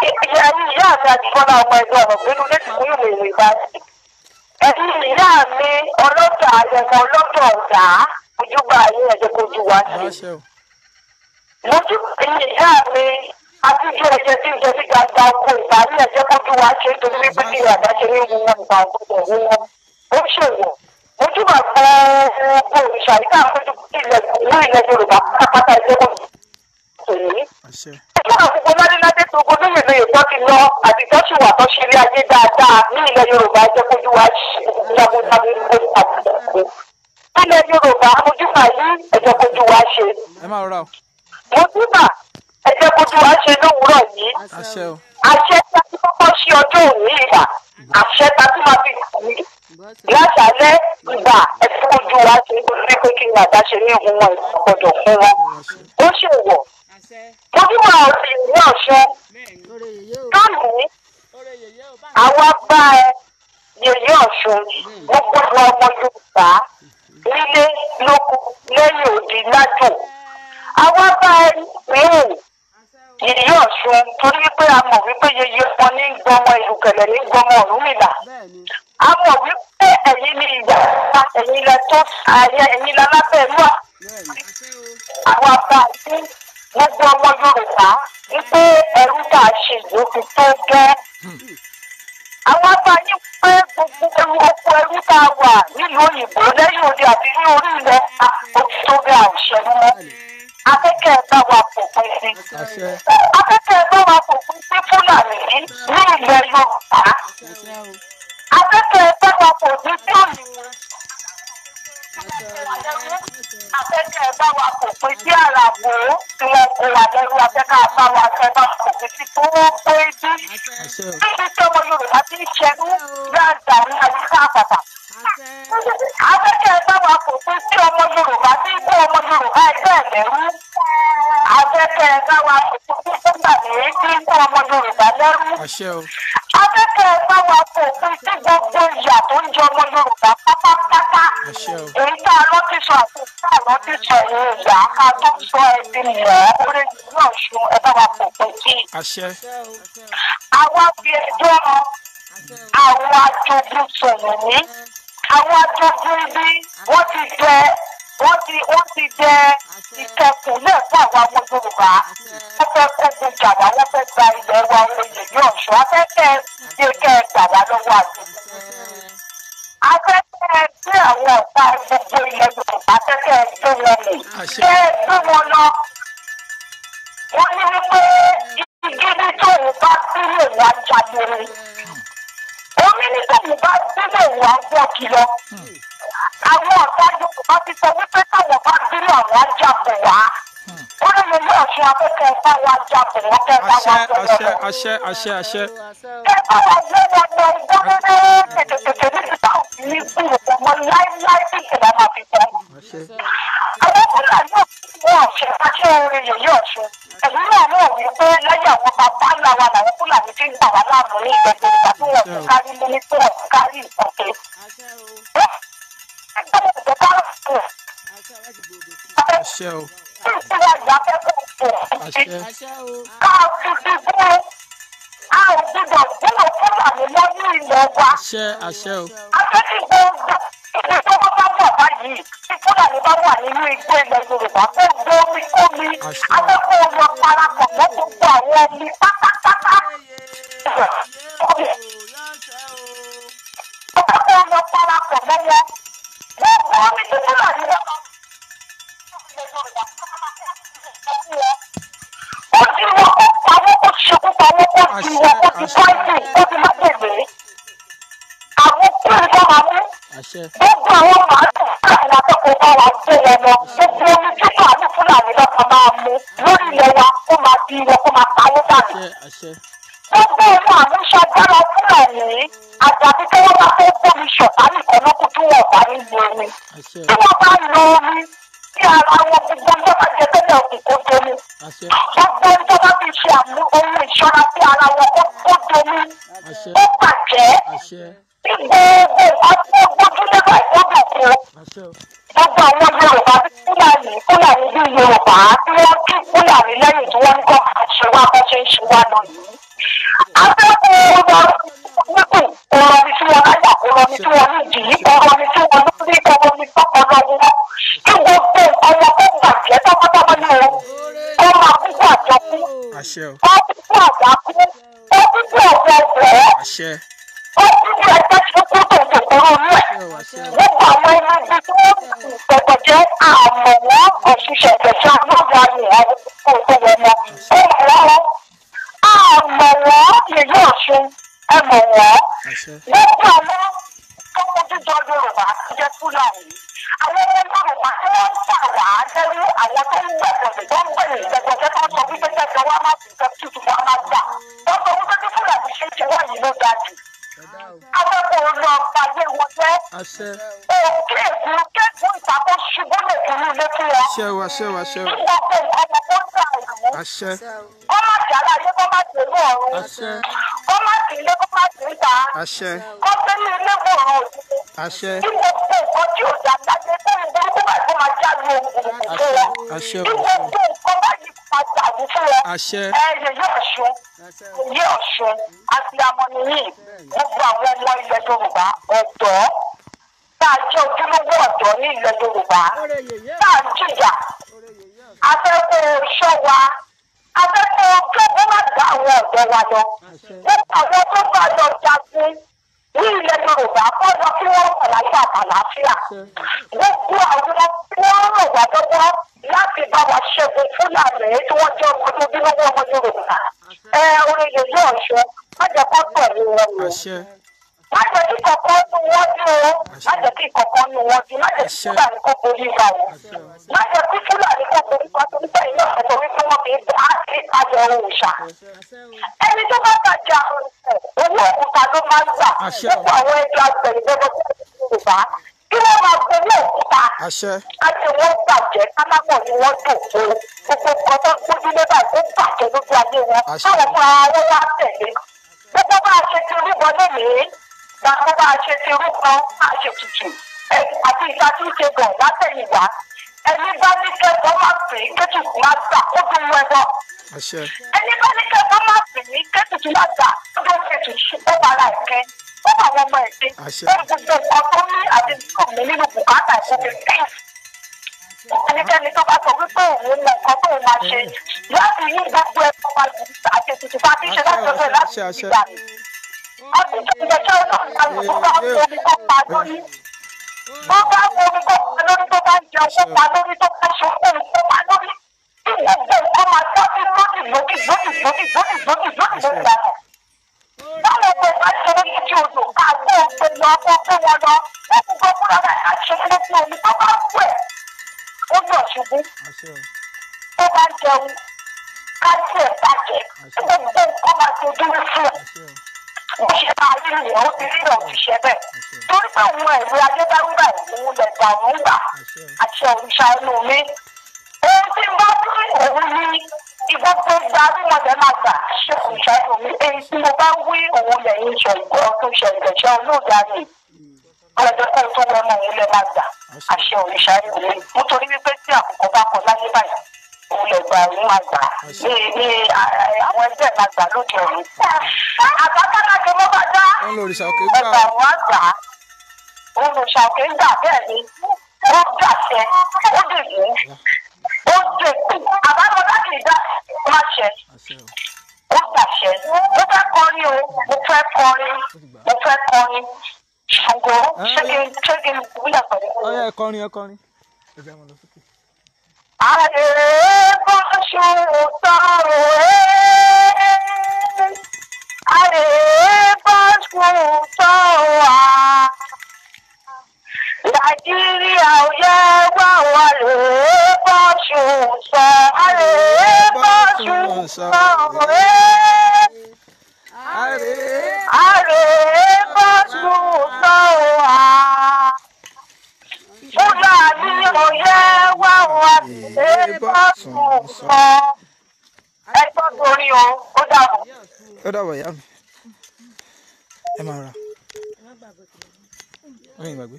ẹ̀yin ìyá mi àdìbọ́lá ọmọ ẹgbẹ́ ọ̀rọ̀ gbẹ́nu létí fún ìwé ìwé ìbáṣẹ. Ẹ̀yin ìyá mi ọlọ́jà àyẹ̀mọ ọlọ́jà ọ̀dà, mojúbà yín ẹ̀jẹ̀ kojú wa ṣe. Ìbáṣẹ o. Mojú ìyá mi àtijọ́ ẹ̀jẹ̀ tí ń jẹ sí gbangba oko ìbárí ẹ̀jẹ̀ kojú wa ṣe, nítorí wípé kí ni àdáṣe ní wọn ìgbà ògbọ́dọ̀ ní wọn. Ó ṣèwọ̀. Mojúbà gbogbo òrìṣà yìí káà fojú ilẹ̀ ìlú ilẹ̀ Yorùbá pátápátá, ẹ̀jẹ̀ kojú tòní. Àṣẹ. Ìjọba gbogbo ládéládé tó gbogbo lóye lóye tó ti lọ àti tó sì wà tó ṣe ilé ayé dáadáa ní ilẹ̀ Yorùbá, ẹ̀jẹ̀ kojú wa ṣe jagunjagun gbogbo. Ilẹ̀ Yorùbá, mojúbà yìí ẹ̀jẹ̀ kojú wa ṣe. Ẹ máa rọra o. Mojúbà ẹ̀jẹ̀ kojú wa ṣe lówùúrọ̀ yìí. Àṣẹ o. Àṣẹ tí a ti kọ́kọ́ ṣí ọjọ́ òní ìgbà, àṣẹ tá a tún máa fi kù í láṣálẹ́ ìgbà, ẹ̀jẹ̀ kojú wa ṣe, nítorí pé kí ni àdáṣe ní ìhun wọn ìgbọ́dọ̀ fún wọn. Ó ṣèwọ̀. Mojúbà ọ̀sìn ìlú Ọ̀ṣun Orí yèyé o. lónìí, àwa bá ẹ yèyé Ọ̀ṣun, gbogbo àwọn ọmọ Yorùbá nílé lóko lẹ́yìn odi lájò, àwa bá ẹ níhìn yèyé Ọ̀ṣun, torí pé a mọ̀ wípé yèyé ọmọ ní gbọmọ ìlúkẹ̀lẹ̀ ní gbọmọ Ọ̀rúnmìlà. Bẹ́ẹ̀ni. A mọ̀ wípé ẹ̀yin ni ìyá, ẹ̀yin lẹ tó ayé, ẹ̀yin lálábẹ́ inú. Bẹ́ẹ̀ni. Àwa bá yín gbogbo ọmọ Yorùbá wípé ẹrú tá a ṣe yìí ó ti tó gẹ́. Àwọn bá yín pé gbogbo ẹrú oko ẹrú tá a wà nílùú òyìnbó lẹ́yìn odi àti ní orí ilẹ̀ ó ti tó gẹ́, àwòṣe mọ́. Afẹ́kẹ́ ẹ bá wa fòpin sí. Àṣẹ. Afẹ́kẹ́ ẹ bá wa fòpin sí Fúlàní ní ilẹ̀ Yorùbá. Àṣẹ o. Afẹ́kẹ́ ẹ bá wa fòpin sí òyìnbó. Afẹ́kẹ́ ẹ bá wa fòpin sí àràbò tí wọ́n kó wa lẹ́rú. Afẹ́kẹ́ ẹ bá wa fẹ́ bá fòpin sí tó wọ́n pé bí. Àṣẹ o. Níbi tí ọmọ Yorùbá ti ń ṣẹrú láàdá ní àyíká àpàtà. Afẹ́kẹ́ ẹ bá wa fòpin sí ọmọ Yorùbá tí ń kó ọmọ Yorùbá ẹgbẹ́ ẹ̀ lẹ́rú. Afẹ́kẹ́ ẹ bá wa fòpin sí Fúlàní tí ń kó ọmọ Yorùbá lẹ́rú. Àṣẹ o. Afẹ́kẹ́ ẹ bá wa fòpin sí gbogbo ìyà tó ń jẹ ọmọ Yorùbá pátápátá. Àṣẹ o. Èyí tá a lọ ti sọ àti tá a lọ ti sọ, ẹ̀yìn ìyá ká tó sọ ẹbí mọ́ orí ìlú Ọ̀ṣun, ẹ bá wa fòpin sí i. Àṣẹ. Àwa fi ẹjọ́ àwọn ajogun sọ̀rọ̀ ní àwọn ajogun ibi wọ́n ti jẹ, wọ́n ti jẹ ìkẹkùn náà fún àwọn ọmọ Yorùbá. Wọ́n fẹ́ kógun jà wá, wọ́n fẹ́ gba ilẹ̀ wa oyè ní Ọ̀ṣun. Afẹ́fẹ́ ṣe kẹ́ ẹ gbà wá lọ́wọ́ àjogún. Afẹ́fẹ́ gbé àwọn ọ̀tá gbogbo ilẹ̀ Yorùbá, afẹ́fẹ́ gbé wọn mì. Àṣẹ. Kẹ́ ẹ gbé wọn lọ. Wọ́n ní wípé igi ní tóun bá sílẹ̀ wá jáde, omi ní tóun bá sílẹ̀ wá wọ́ kìlọ̀. Àwọn ọ̀tá Yorùbá ti sọ wípé táwọn bá bínú àwọn á jábọ̀ wá. Ó ní mo yóò ṣe afẹ́fẹ́ bá wa jábọ̀ wọ́n kẹ́ bá wa Àṣẹ. gbé wọn Àṣẹ. lọ. Àṣẹ. Àṣẹ. Àṣẹ. Kẹ́ bá wa gbé wọn lọ gbọ́dọ̀ tètè tètè níbi táwọn ní gbúrò wọn láíláí tí ìṣẹ̀lẹ̀ máa fi tán. Àṣẹ. Àwọn Fúlàní wọn ṣe àṣẹ orin yèyé Ọ̀ṣun. Ẹ̀yìn náà mọ̀ wípé lẹ́yìn àwọn bàbá ńlá wa làwọn Fúlàní ti ń gbà wá láàmú ní ilẹ̀ Yorùbá tí wọ́n ti kárí mímí, tí wọ́n ti kárí ìkọ̀kẹ́. Àṣẹ o. Àṣẹ. A ò gbọ́dọ̀ gbọ́dọ̀ Fúlàní mọ́ ní ilẹ̀ wa. Àṣẹ, àṣẹ o. Afẹ́fẹ́ gbogbo ibi tó bá wà báyìí, tí Fúlàní bá wà nínú igbó ilẹ̀ Yorùbá, kó gbé omi kómi. Afẹ́fẹ́ lọ parapọ̀ mọ́ gbogbo àwọn omi pátápátá. Afẹ́fẹ́ lọ parapọ̀ mọ́ wọn. Gbogbo omi tí Fúlàní bá wà ó ti wọ́n kó pamọ́ kó ṣekú pamọ́ kó ti wọ́n kó ti pọ́ìsì kó ti májèlé. Àwọn kúrò tó máa mú. Gbogbo àwọn màálù Fúlàní akẹ́kọ̀ọ́ bá wa gbé wọn lọ. Gbogbo omi tí màálù Fúlàní lọ́kàn máa mú lórí ilẹ̀ wa kó máa bí wọn kó máa pawó dànù. Gbogbo ohun àmúṣagbára Fúlàní àjàbí tí wọ́n bá fẹ́ gbómi ṣọ̀tá nìkan lókun tí wọ́n bá ní lo omi. Tí wọ́n bá lo omi tí ara wọn gbogbo ń bá jẹ tẹ́lẹ̀ òkú kó domi. Gbogbo ohun tó bá fi ṣe àmú ohun ìṣọ́ra sí ara wọn kó domi. Ó bàjẹ́. Tí gbogbo nǹkan tó gbójúlé báyìí ó dùn kú. Gbogbo àwọn Yorùbá bí Fúlàní Fúlàní bí Yorùbá tí wọ́n kí Fúlàní lẹ́yìn tí wọ́n ń kọ́ ṣe wá bó ṣe ń ṣe wá lọ yìí. Akẹ́kọ̀ọ́ lọ nípò ọ̀rọ̀ mi tí wọ́n láyà ọ̀rọ̀ mi tí wọ́n nídìí ọ̀rọ̀ mi tí wọ́n lórí ọ̀rọ̀ mi tọkọ lọ́wọ́. Kí gbogbo ọmọ tó bàjẹ́ tọmọtọmọ ní o, kó máa kúkú àjọkú, kó kúkú àjàkú, kó kúkú ọ̀gbọ̀ọ̀gbọ̀, kó kúkú ẹgbẹ́ tí kú tòótọ́ kúrò ní ẹ̀. Gbogbo àwọn ẹni ibi tí wọ́n gbọ̀gbọ̀ jẹ́ àmọ̀ wọn òṣìṣẹ́ ìgbẹ̀jọ́ lóga ni àwọn kò tó wọn mọ́. Ó mọ̀ wọ́n àmọ̀ wọ́n yèyé Ọ̀ṣun ẹ mọ̀ wọ́n. Gbogbo àwọn tó mójútó Yorùbá jẹ́ Fúlàní. Àwọn ọmọ Yorùbá tí wọ́n ń tà wá lẹ́rú àwọn tó ń gbẹ̀gbọ̀dẹ̀ tó ń gbẹ̀yìn gbẹ̀gbọ̀dẹ̀ tó ń sọ wípé kẹ́kẹ́ wá má sì kẹ́ tuntun wá má gbà. Wọ́n sọ wípé bí Fúlàní ṣe ń ṣe wá yìí ló ga jù. Akẹ́kọ̀ọ́ lọ pàdé wọn jẹ́. Òkè èkó kẹ́kọ̀ọ́ ìtàkó ṣubú lè kúrú ilé fún wọn. Àṣẹ o, àṣẹ o, àṣẹ o. Nígbà tó nǹkan ọmọ tó ń tà ìlú. Àṣẹ. Kọ́ má jà láyé kọ́ má dé inú ọ̀run. Àṣẹ. Kọ́ má sí ilé kọ́ má sí ìta. Àṣẹ. Kọ́ gbé ní ilé gbòòrò òjijì. Àṣẹ. Kí gbogbo nǹkan tí ò dá láyé tó ń burúkú báyìí kó máa já lu òkùnkùn fún wọn. Àṣẹ. Kí gbogbo nǹkan báyìí máa dàrú fún wọn. Àṣẹ. Ẹ yèyé Ọ̀ṣun, yèyé Ọ̀ṣun, àti amọ̀nìyí, gbogbo àwọn ọmọ ilẹ̀ Yorùbá ọ̀dọ́ tá a jẹ́ ojúlówó ọ̀dọ́ ní ilẹ̀ Yorùbá tá a ń jìyà afẹ́kọ̀ọ́ ṣọ́ wa afẹ́kọ̀ọ́ kẹ́kọ̀ọ́ má gbá àwọn ọ̀dọ́ wa lọ. Gbogbo àwọn tó bá lọ jagun ní ilẹ̀ Yorùbá kọ́ lọ kí wọ́n wà láyé àtàlàáfíà. Gbogbo àwọn tí wọ́n ràn wá lọ́wọ́ láti bá wa ṣẹ́gun Fúlàní tí wọ́n jẹ́ ọmọ ojúlówó ọmọ Yorùbá. Ẹ orin yèyé Ọ̀ṣun má jẹ́ kó pẹ̀lú wọn o. Má jẹ́ kí kọ̀ọ̀kan nu wọ́n dún o. Má jẹ́ kí kọ̀ọ̀kan nu wọ́n dún. Má jẹ́ kí Fúlàní kó borí wa o. Má jẹ́ kí Fúlàní kó borí wa torí bẹ́ẹ̀ náà sọ wípé wọ́n fi bá ìtajà òòṣà. Ẹni tó bá tajà owó òkúta ló máa ń gbà. Gbogbo àwọn ẹjọ́ agbẹ̀yìnbẹ́bọ̀ Yorùbá kí wọ́n máa gbowó òkúta. Ayé wọn bàjẹ́ kálámọ̀ ni wọ́n dòkó. Gbogbo nǹkan tó gbójúlé báyìí ó bàjẹ́ lójú ayé wọn. Káwọn fúnra wọn wá tẹ̀lé. Gbogbo bá a ṣe ti rúbọ lónìí, gbogbo bá a ṣe ti rúbọ bá a ṣe tutù. Àti ìta tí ń ṣe bọ̀ látẹ̀yìnwá. Ẹni bá ní kẹ́kọ̀ọ́ má pè é kétùtù má gbà ó dùn ún ẹbọ. Ẹni bá ní kẹ́kọ̀ọ́ má pè é kétùtù má gbà ó dùn ún ètùtù ó bára ẹ̀kẹ́. Ó bá àwọn ọmọ ẹ̀kẹ́. Ó gbogbo nǹkan tó ní àti tó ní nínú bùkátà ìfowópamọ́ tẹ̀. Ẹnikẹ́ni tó bá sọ wípé òun mọ nǹkan tóun máa ṣe láti yí gbogbo ẹ̀kọ́ wa àti ètùtù bá ti ṣe láti ọjọ́ láti ìgbà mi. Ọtí ìgbẹ́jọ́ náà ń bá omi kó pa lórí. Tó bá omi kó pa lórí tó bá ń jẹun kó pa lórí tó bá ṣe òun kó pa lórí. Kí gbogbo nǹkan máa dá sí lódì lódì lódì lódì lódì lódì lódì lódì lánàá. Báwo ni ìbá ṣe ní kí odò ká gbó omi lọ kó gbé wọn lọ? Ó kú gbọ́ fúnra rẹ̀ á ṣe lójú omi tó bá wẹ̀. Ó yọ̀ ṣubú. Tó bá jẹun, ká tiẹ̀ bàjẹ́. Gbogbo nǹkan máa dojú fún un. Bó ṣe máa rí nìyẹn, ó ti rí ìrọ̀ òṣìṣẹ́ bẹ́ẹ̀. Torí pé òun ẹ̀rọ ayédáwúrà òun lẹ̀ gbà òun gbà àti òrìṣà ẹnu mi. Ohun tí ń bá wí òun ní ìbọn tó gba arúmọlẹ̀ máa gbà ṣe òrìṣà ẹnu mi. Èyí tí mo bá wí òun lẹ̀yìn ìṣọ̀ ìgbọ́ tó ṣe ìgbẹ̀ṣẹ́ olóògbé. Ọlọ́jọ́ kó tó wọnú òun lẹ̀ máa gbà. Àṣẹ òrìṣà ìwé, nítorí wípé tí àkùkọ bá kọ láyé báyìí, òun lè gba òun máa gbà ní àwọn ẹgbẹ́ máa gbà lóde ọ̀run. Àbákáláṣe ló bá dá Òun lòrìṣà òkè gbà. ẹgbà òun á gbà á. Òun lòrìṣà òkè ń gbà, bẹ́ẹ̀ ni ó dàṣẹ, ó dègún, ó dèpè. Àbámọ́dá kì í dá má ṣe, Àṣẹ o. ó dàṣẹ. Mo fẹ́ kọrin o, mo fẹ́ kọrin, mo fẹ́ kọrin. Ṣùgbọ́n ṣé kí n wúlẹ̀ pẹ̀lú? Ọyá, ẹ kọrin, ẹ kọrin. Ẹ fẹ́ mọ lọ sókè. Ààrẹ bó ṣùtọ́ òwe. Ààrẹ bó ṣùtọ́ wà. Nàìjíríà ò yẹ wá wà lè bó ṣùtọ́. Ààrẹ bó ṣùtọ́ òwe. Àrè. Ààrẹ bó ṣùtọ́ wà. Fúlàní ò yẹ wá wà lè bó ṣùtọ́. Ẹ gbọ́ torí o, ó dàbọ̀. Ó dàbọ̀, ìyá mi. Ẹ máa ra. Wọ́n yìí gbàgbé.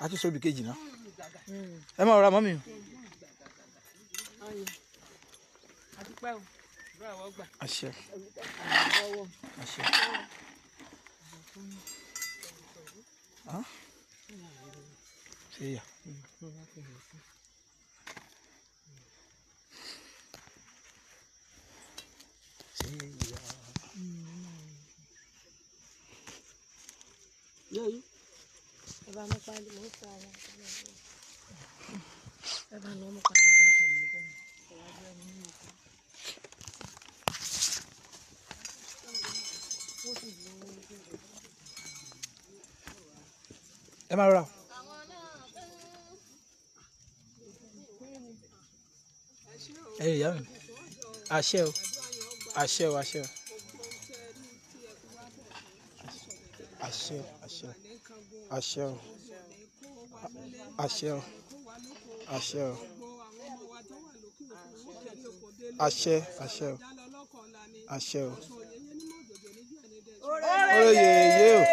A tún sóbi kejì náà. Ẹ máa ra mọ́mì. Àdúpẹ́ o, bẹ́ẹ̀ wọ́n gbà. Àṣẹ. Àṣẹ. Ah? Ṣé yà? Ṣé yà? Yóò Ẹ bá mú pálí, mò ń fa àwọn ọmọ náà. Ẹ bá nà ọmọ pálí dá pẹ̀lú bẹ́ẹ̀. Ẹ máa rọra. Ẹ ìyá mi. Àṣẹ o. Àṣẹ o, àṣẹ o. Àṣẹ o, àṣẹ o. Àṣẹ o. Àṣẹ o. Àṣẹ o. Àṣẹ, àṣẹ o. Àṣẹ o. Oyè yé o.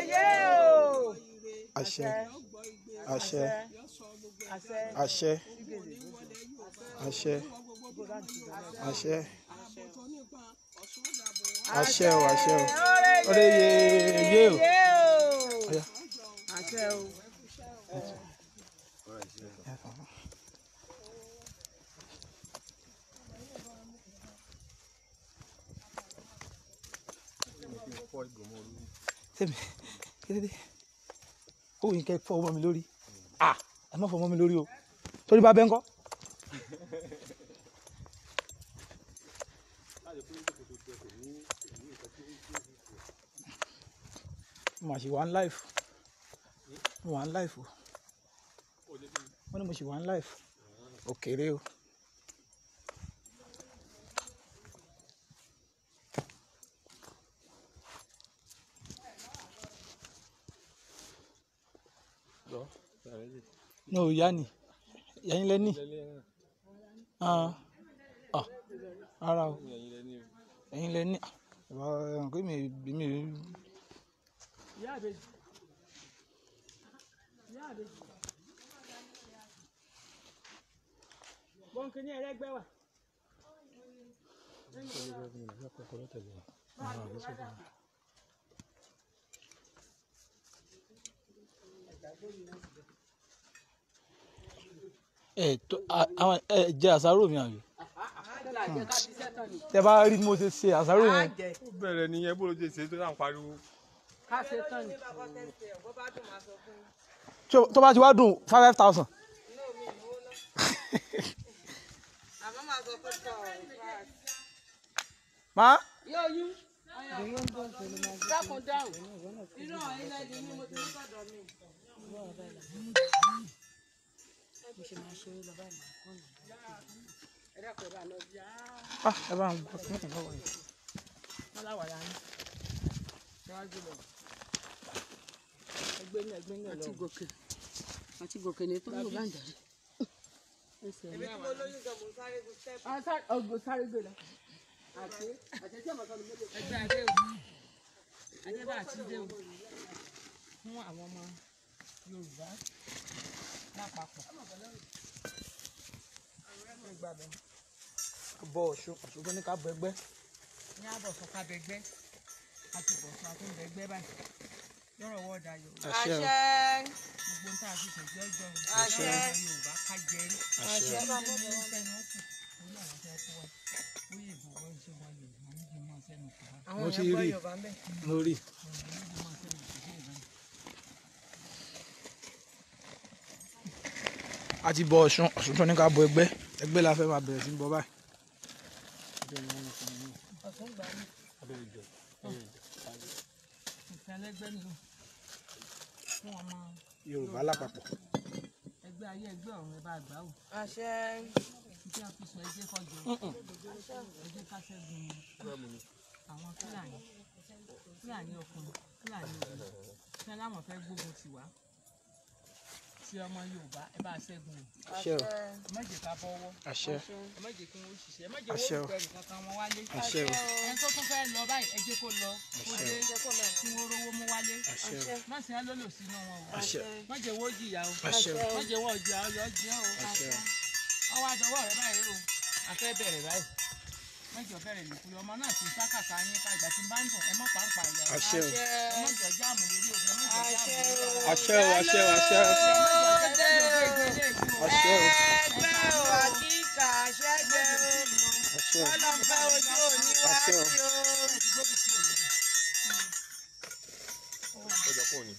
Àṣẹ. Àṣẹ. Àṣẹ. Àṣẹ. Àṣẹ. Àṣẹ o, àṣẹ o. Oyè yé o. Ọya. Àṣẹ o. Tẹ́mi, kí ló dé? Ó wù yín kẹ́ fọ́ ọmọ mi lórí. Ah, ẹ má fọ́ ọmọ mi lórí o. Torí bá bẹ́ ń kọ́. Mo mà ṣì wà ń live. Mo wà ń live o. Wọ́n ní mo ṣì wà ń live. Òkèrè o. No, ìyá ni. Ìyá yín lẹ́ní. Ah, ah, rárá o. Ẹ̀yin lẹ́ní. Bàbá ẹ̀hàn pé mi. Ìyá àbèjì. Ìyá àbèjì. Bọ́ǹkì ní ẹlẹ́gbẹ́ wà. Ẹ tó àwọn ẹ jẹ àsáró mi àbí? Tẹ bá rí bí mo ṣe ṣe àsáró yẹn. Ó bẹ̀rẹ̀ nìyẹn, bó ló ṣe ṣe tó náà ń pariwo. Ká ṣe tán ni. Tó bá ti wá dùn, 5,000. Má. Yóò yún. Dákun dáhùn. Irú àwọn ilé ẹni ní mo ti ní sọ̀dọ̀ mi. Bó ṣe máa ṣeré lọ báyìí, màá kọ́ nà. Ẹ dákun, ẹ bá lọ bí. Ah, ẹ bá ń gbọ́ fún ìlọ́wọ́ yìí. Wọ́n láwàdà ní. Ṣáájú lọ. Ẹgbẹ́ ní ẹgbẹ́ ní Àti ọlọ́run. gòkè. Àti gòkè ní tó ń lò bá ń darí. Ẹsẹ̀ mi. Ọgbọ̀n sáré gbé lọ. Àti àti tí ọmọ kan ló mélòó. Ẹgbẹ́ adé o. Adé bá àti dé o. Fún àwọn ọmọ Yorùbá lápapọ̀. Bọ Ọ̀ṣun, Ọ̀ṣun tó ní ká bọ ẹgbẹ́. Ní àbọ̀sọ̀ ká bẹgbẹ́ àti bọ̀sọ̀ àti bẹgbẹ́ báyìí lọ́rọ̀ wọ́ọ̀dà Yorùbá. Àṣẹ o. Gbogbo ń tá a fi ṣèjọ́ jọ Àṣẹ. Yorùbá ká jẹrí. Àṣẹ. Mo ti rí lórí. A ti bọ Ọ̀ṣun, Ọ̀ṣun tó ní ká bọ ẹgbẹ́. Ẹgbẹ́ la fẹ́ máa bẹ̀rẹ̀ sí ní bọ báyìí. Yorùbá lápapọ̀. Ẹgbẹ́ ayé ẹgbẹ́ ọ̀run ẹ bá gbà ó. Àṣẹ. Kí a fi sọ ẹjẹ́ kọjọ. Ẹjẹ́ ká ṣẹ́gun àwọn Fúlàní. Fúlàní ọkùnrin, Fúlàní obìnrin. Kí wọ́n láwọn fẹ́ gbógun tì wá. Tí ọmọ Yorùbá ẹ bá ṣẹ́gun o. Àṣẹ o. Ẹ má jẹ́ ká bọ́wọ́. Àṣẹ. Ẹ má jẹ́ kí wọ́n ṣiṣẹ́. Ẹ má jẹ́ Àṣẹ wọ́n o. fẹ́ nìkan wọn wálé. Àṣẹ o. Ẹni tó tún fẹ́ lọ báyìí ẹ jẹ́ kó lọ. Kó dé kí wọ́n rówó mú wálé. Àṣẹ o. Má sì á lólò sínú wọn o. Àṣẹ. Má jẹ́ wọ́n jìyà o. Àṣẹ o. Má jẹ́ wọ́n jìyà ọyọ́ jẹ́ o. Àṣẹ o. Ọwọ́ àdọ́wọ́ rẹ báyìí o. A fẹ́ bẹ̀rẹ̀ báyìí. Mẹ́jọ bẹ̀rẹ̀ lùkú ọmọ náà ti sákàtà yín ká ìgbà tí ń bá ń dùn ẹ mọ́ pàápàá ìyá o. Àṣẹ o. Ẹ má jọ jáàmù lórí òbí, ẹ má jọ jáàmù lórí ọmọ. Àṣẹ o. Àṣẹ o. Àṣẹ o. Àṣẹ o. Ẹgbẹ́ o àkíkà ṣẹ́gbẹ́ o. Àṣẹ o. Ọlọ́pàá ojú òní wá Àṣẹ o. sí o. Ọjọ́ kò ní.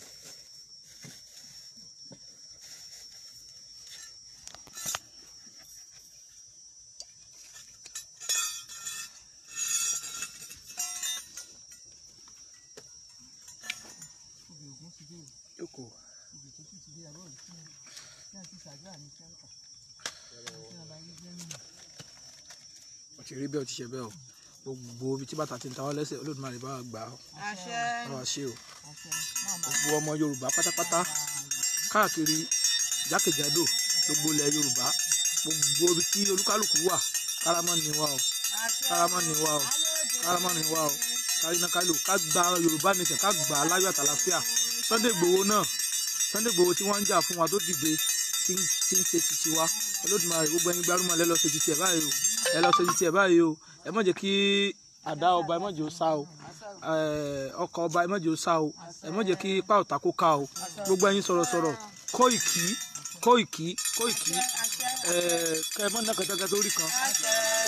Obì Ògún ti dé o. Jókòó. Obì tó sì ti dé àbọ̀ òsì ní àti ṣàdúrà ní sẹ́ńtà. Àti àbáyé jẹ́ nínú. Ó ti rí bẹ́ẹ̀, ó ti ṣe bẹ́ẹ̀ o. Gbogbo ibi tí bàtà ti ń ta wá lẹ́sẹ̀, Olódùmarè bá wa gbà á. Àṣẹ. Bá wa ṣe o. Àṣẹ. Máa máa Gbogbo ọmọ Yorùbá pátápátá káàkiri jákèjádò gbogbo ilẹ̀ Yorùbá, gbogbo ibi tí olúkálùkù wà, kárámọ́ ni wá o. Kárámọ́ ni wá o. Kárámọ́ ni wá o. Káríná kálò ká gba Yorùbá nation, ká gbà á láyọ̀ àtàlàfíà. Sunday Igboho náà, Sunday Igboho tí wọ́n ń jà fún wa tó dìde tí ń ṣe titi wa. Olódùmarè gbogbo ẹ̀yin gbárùmọ̀ lẹ lọ ṣe titi ẹ̀ báyìí o. Ẹ lọ ṣe titi ẹ̀ báyìí o. Ẹ má jẹ́ kí àdá ọba ẹ má jẹ́ ó sá o. Ọkọ̀ ọba ẹ má jẹ́ ó sá o. Ẹ má jẹ́ kí ipá ọ̀tá kó ká o. Gbogbo ẹ̀yin sọ̀rọ̀sọ̀rọ̀ Kóìkì Kóìkì Kóìkì kẹ́ ẹ mọ́ náà kẹtẹ́kẹ́ tó rí kan.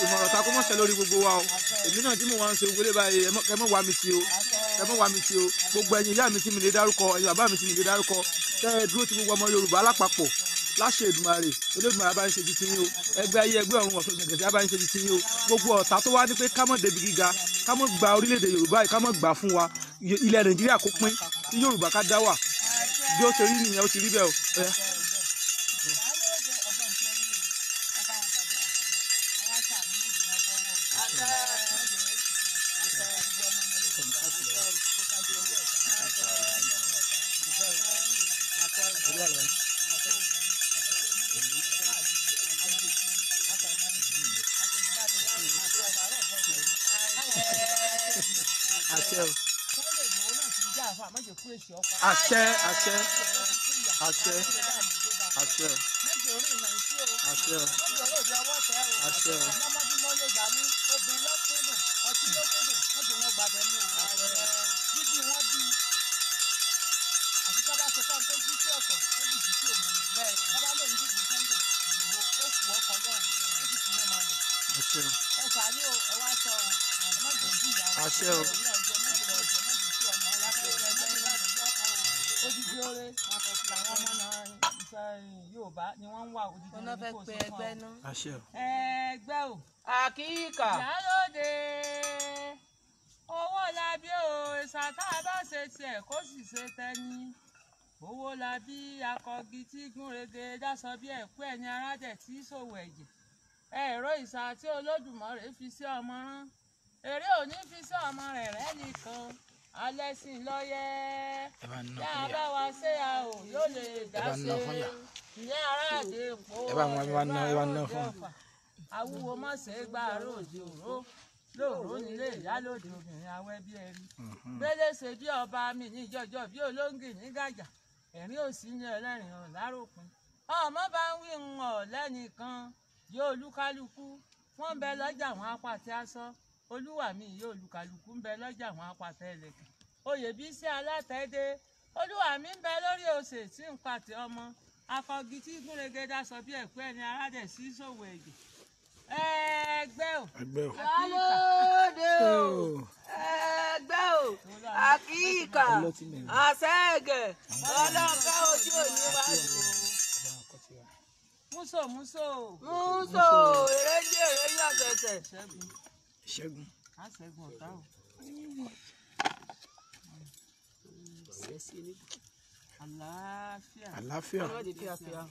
Ìmọ̀ràn ta kó mọ̀ ṣẹ lórí gbogbo wa o. Èmi náà tí mo wá ń ṣe wọlé báyìí, ẹ mọ́ wá mi ti o. Ẹ mọ́ wá mi ti o. Gbogbo ẹ̀yin ìyá mi tí mi lè dárúkọ, ẹ̀yin bàbá mi tí mi lè dárúkọ. Kẹ́ ẹ dúró ti gbogbo ọmọ Yorùbá lápapọ̀. Láṣẹ Èdùmàrè, Olódùmarè bá ń ṣe titi yín o. Ẹgbẹ́ ayé ẹgbẹ́ ọ̀run ọ̀ṣun ṣẹ̀ṣẹ̀ bá ń ṣe titi yín o. Gbogbo ọ̀tá tó wá ní pé ká mọ̀ débi gíga, ká mọ̀ gba orílẹ̀-èdè Yorùbá yìí, ká mọ̀ gbà fún wa. Ilẹ̀ Nàìjíríà kó pín, kí Yorùbá ká dá wà. Bí ó ṣe rí nìyẹn, ó ti rí bẹ́ẹ̀ o. Ẹ. Àṣẹ o. Sunday Igboho náà ti ń jà fún àmọ́ jẹ́ kú èsì ọ̀pá. Àṣẹ, àṣẹ, àṣẹ, àṣẹ, Méjì orí ìmọ̀ ìṣí o. àṣẹ o. Méjì orí òdi ọwọ́ tẹ́ o. Àṣẹ o. Àwọn ọmọ bímọ ló gbà mú. Obìnrin ló kúndùn. Ọtí ló kúndùn. Méjì wọn gbàbẹ mú o. Bíbí wọn bí. Àti sábà ṣe fọ́n tó jí sí ọ̀tọ̀ tó sì jí sí òun. Sábà lóun dìbò Sunday Igboho ó kù ọkọ̀ lọ́rùn ó sì fi wọ́n mọ́lẹ̀. Àṣẹ o. Ẹ ṣàánú o, ẹ wá sọ o. Ẹ má jẹ́ ìjìyà o. Àṣẹ o. Odidi oore làwọn ọmọ náà Yorùbá ni wọ́n ń wá odidi Wọ́n náà oore fẹ́ ní kò pe sí fún ẹgbẹ́ ọ. náà. Àṣẹ o. Ẹgbẹ́ o. Àkíkà. Ìyálóde owó labí o, ìsà tá a bá ṣe tiẹ̀ kó sì ṣe tẹni. Owó labí akọgi tí gúnrege dáṣọ bí ẹ̀kú ẹni arádẹ̀ tí ṣòwò ẹ̀jẹ̀. Ẹ̀rọ ìsà tí Olódùmarè fi sí ọmọ rán. Èrè ò ní fi sí ọmọ rẹ̀ rẹ́ nìkan. Alẹ́ sì ń lọ́yẹ́. Ẹ bá ń ná Yá fún yà. bá wa ṣe a ò yóò lè dá Ẹ bá ń ṣe. ná fún yà. Ìyá aráàdé po Ẹ bá wọn, ẹ bá ná, ẹ bá ná fún. Awúwo má ṣe é gbá àròjì òró lóòró nílé ìyálòdì obìnrin awẹ́ bí ẹrí. Gbélé ṣe bí ọba mi ní jọjọ bí olóńgì ní gàjà. Ẹ̀rín òsì ní ẹlẹ́rìn ọ̀rùn láròpin. Ọmọ bá ń wí ń ọ̀ lẹ́nìkan yóò olúkálukú. Wọ́n ń bẹ lọ́jà wọn apàtẹ aṣọ. Olúwa mi yóò olúkálukú ń bẹ lọ́jà wọn apàtẹ ẹlẹ́kẹ̀. Oyèbísí alátẹ̀dé. Olúwa mi ń bẹ lórí òsè tí ń pàtẹ ọmọ. Akọgi tí gúnrégé dáṣọ bí ẹ̀kú ẹni aládẹ̀ sí ṣòwò ẹ̀jẹ̀. Ẹgbẹ́ o. Ẹgbẹ́ o. Ìyálóde o. Ẹgbẹ́ o. Àkíkà. Àṣẹ́gẹ̀. Ọlọ́ǹkà ojú òní wá dùn. Múso múso. Múso èrèjì èrèjì ọ̀sẹ̀sẹ̀. Ṣẹ́gun. Ìṣẹ́gun. Á ṣẹ́gun ọ̀tá o. Àlàáfíà. Àlàáfíà. Ọlọ́dẹ fíafíà.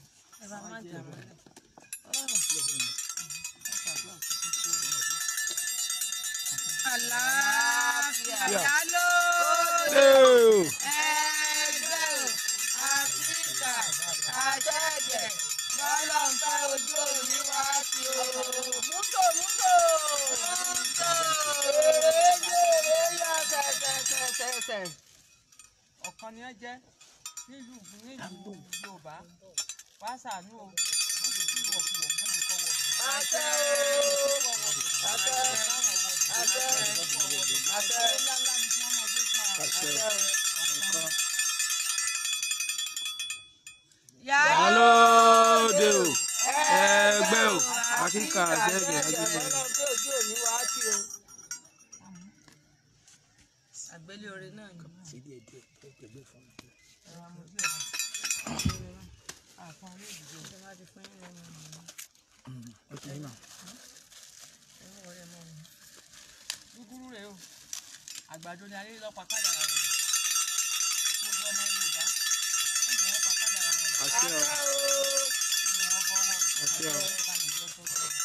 Àlàáfíà. Ìyálóde o. Ẹgbẹ́ o. Àkíkà. Àṣẹ́gẹ̀. Ọlọ́ǹkà ojú òní wá sí o. Múso múso. Múso èrèjì èrèjì ọ̀sẹ̀sẹ̀sẹ̀sẹ̀. Ọ̀kan ni ẹ jẹ́ nílùú nílùú Yorùbá. Wá ṣàánú o. Wọ́n jẹ́ kí ìwọ̀kuwọ̀ wọ́n jẹ́ kọ́ wọ̀. Àṣẹ o. Àṣẹ. Àṣẹ. Àṣẹ. Ńlá ni kí wọ́n máa gbé fún wa. Àṣẹ. Ọ̀kan. Ìyálóde o. Ẹgbẹ́ o. Àkíkà àṣẹ́gẹ̀ àkíkà. Ọlọ́ǹkà ojú òní wá sí o. Àgbélé orin náà ni. Ṣe díẹ̀ díẹ̀ gbẹgbẹ fún mi. Ẹ̀rọ amójú ẹ̀rọ. Àfọ̀n ilé ìdìbò. Ṣé máa ti fún yín lẹ́nu ọ̀nà? Ó ti yín mà. Ẹ má wọlé mọ́ mi. Gúgúrú rèé o. Àgbàdo ni ayé lọ́pàá kádàrá rẹ̀ dà. Gbogbo ọmọ Yorùbá. Wọ́n jẹ́ wọ́n pa kádàrá wọn dà. Àṣẹ o. Wọ́n jẹ́ wọ́n fọwọ́. Àṣẹ o.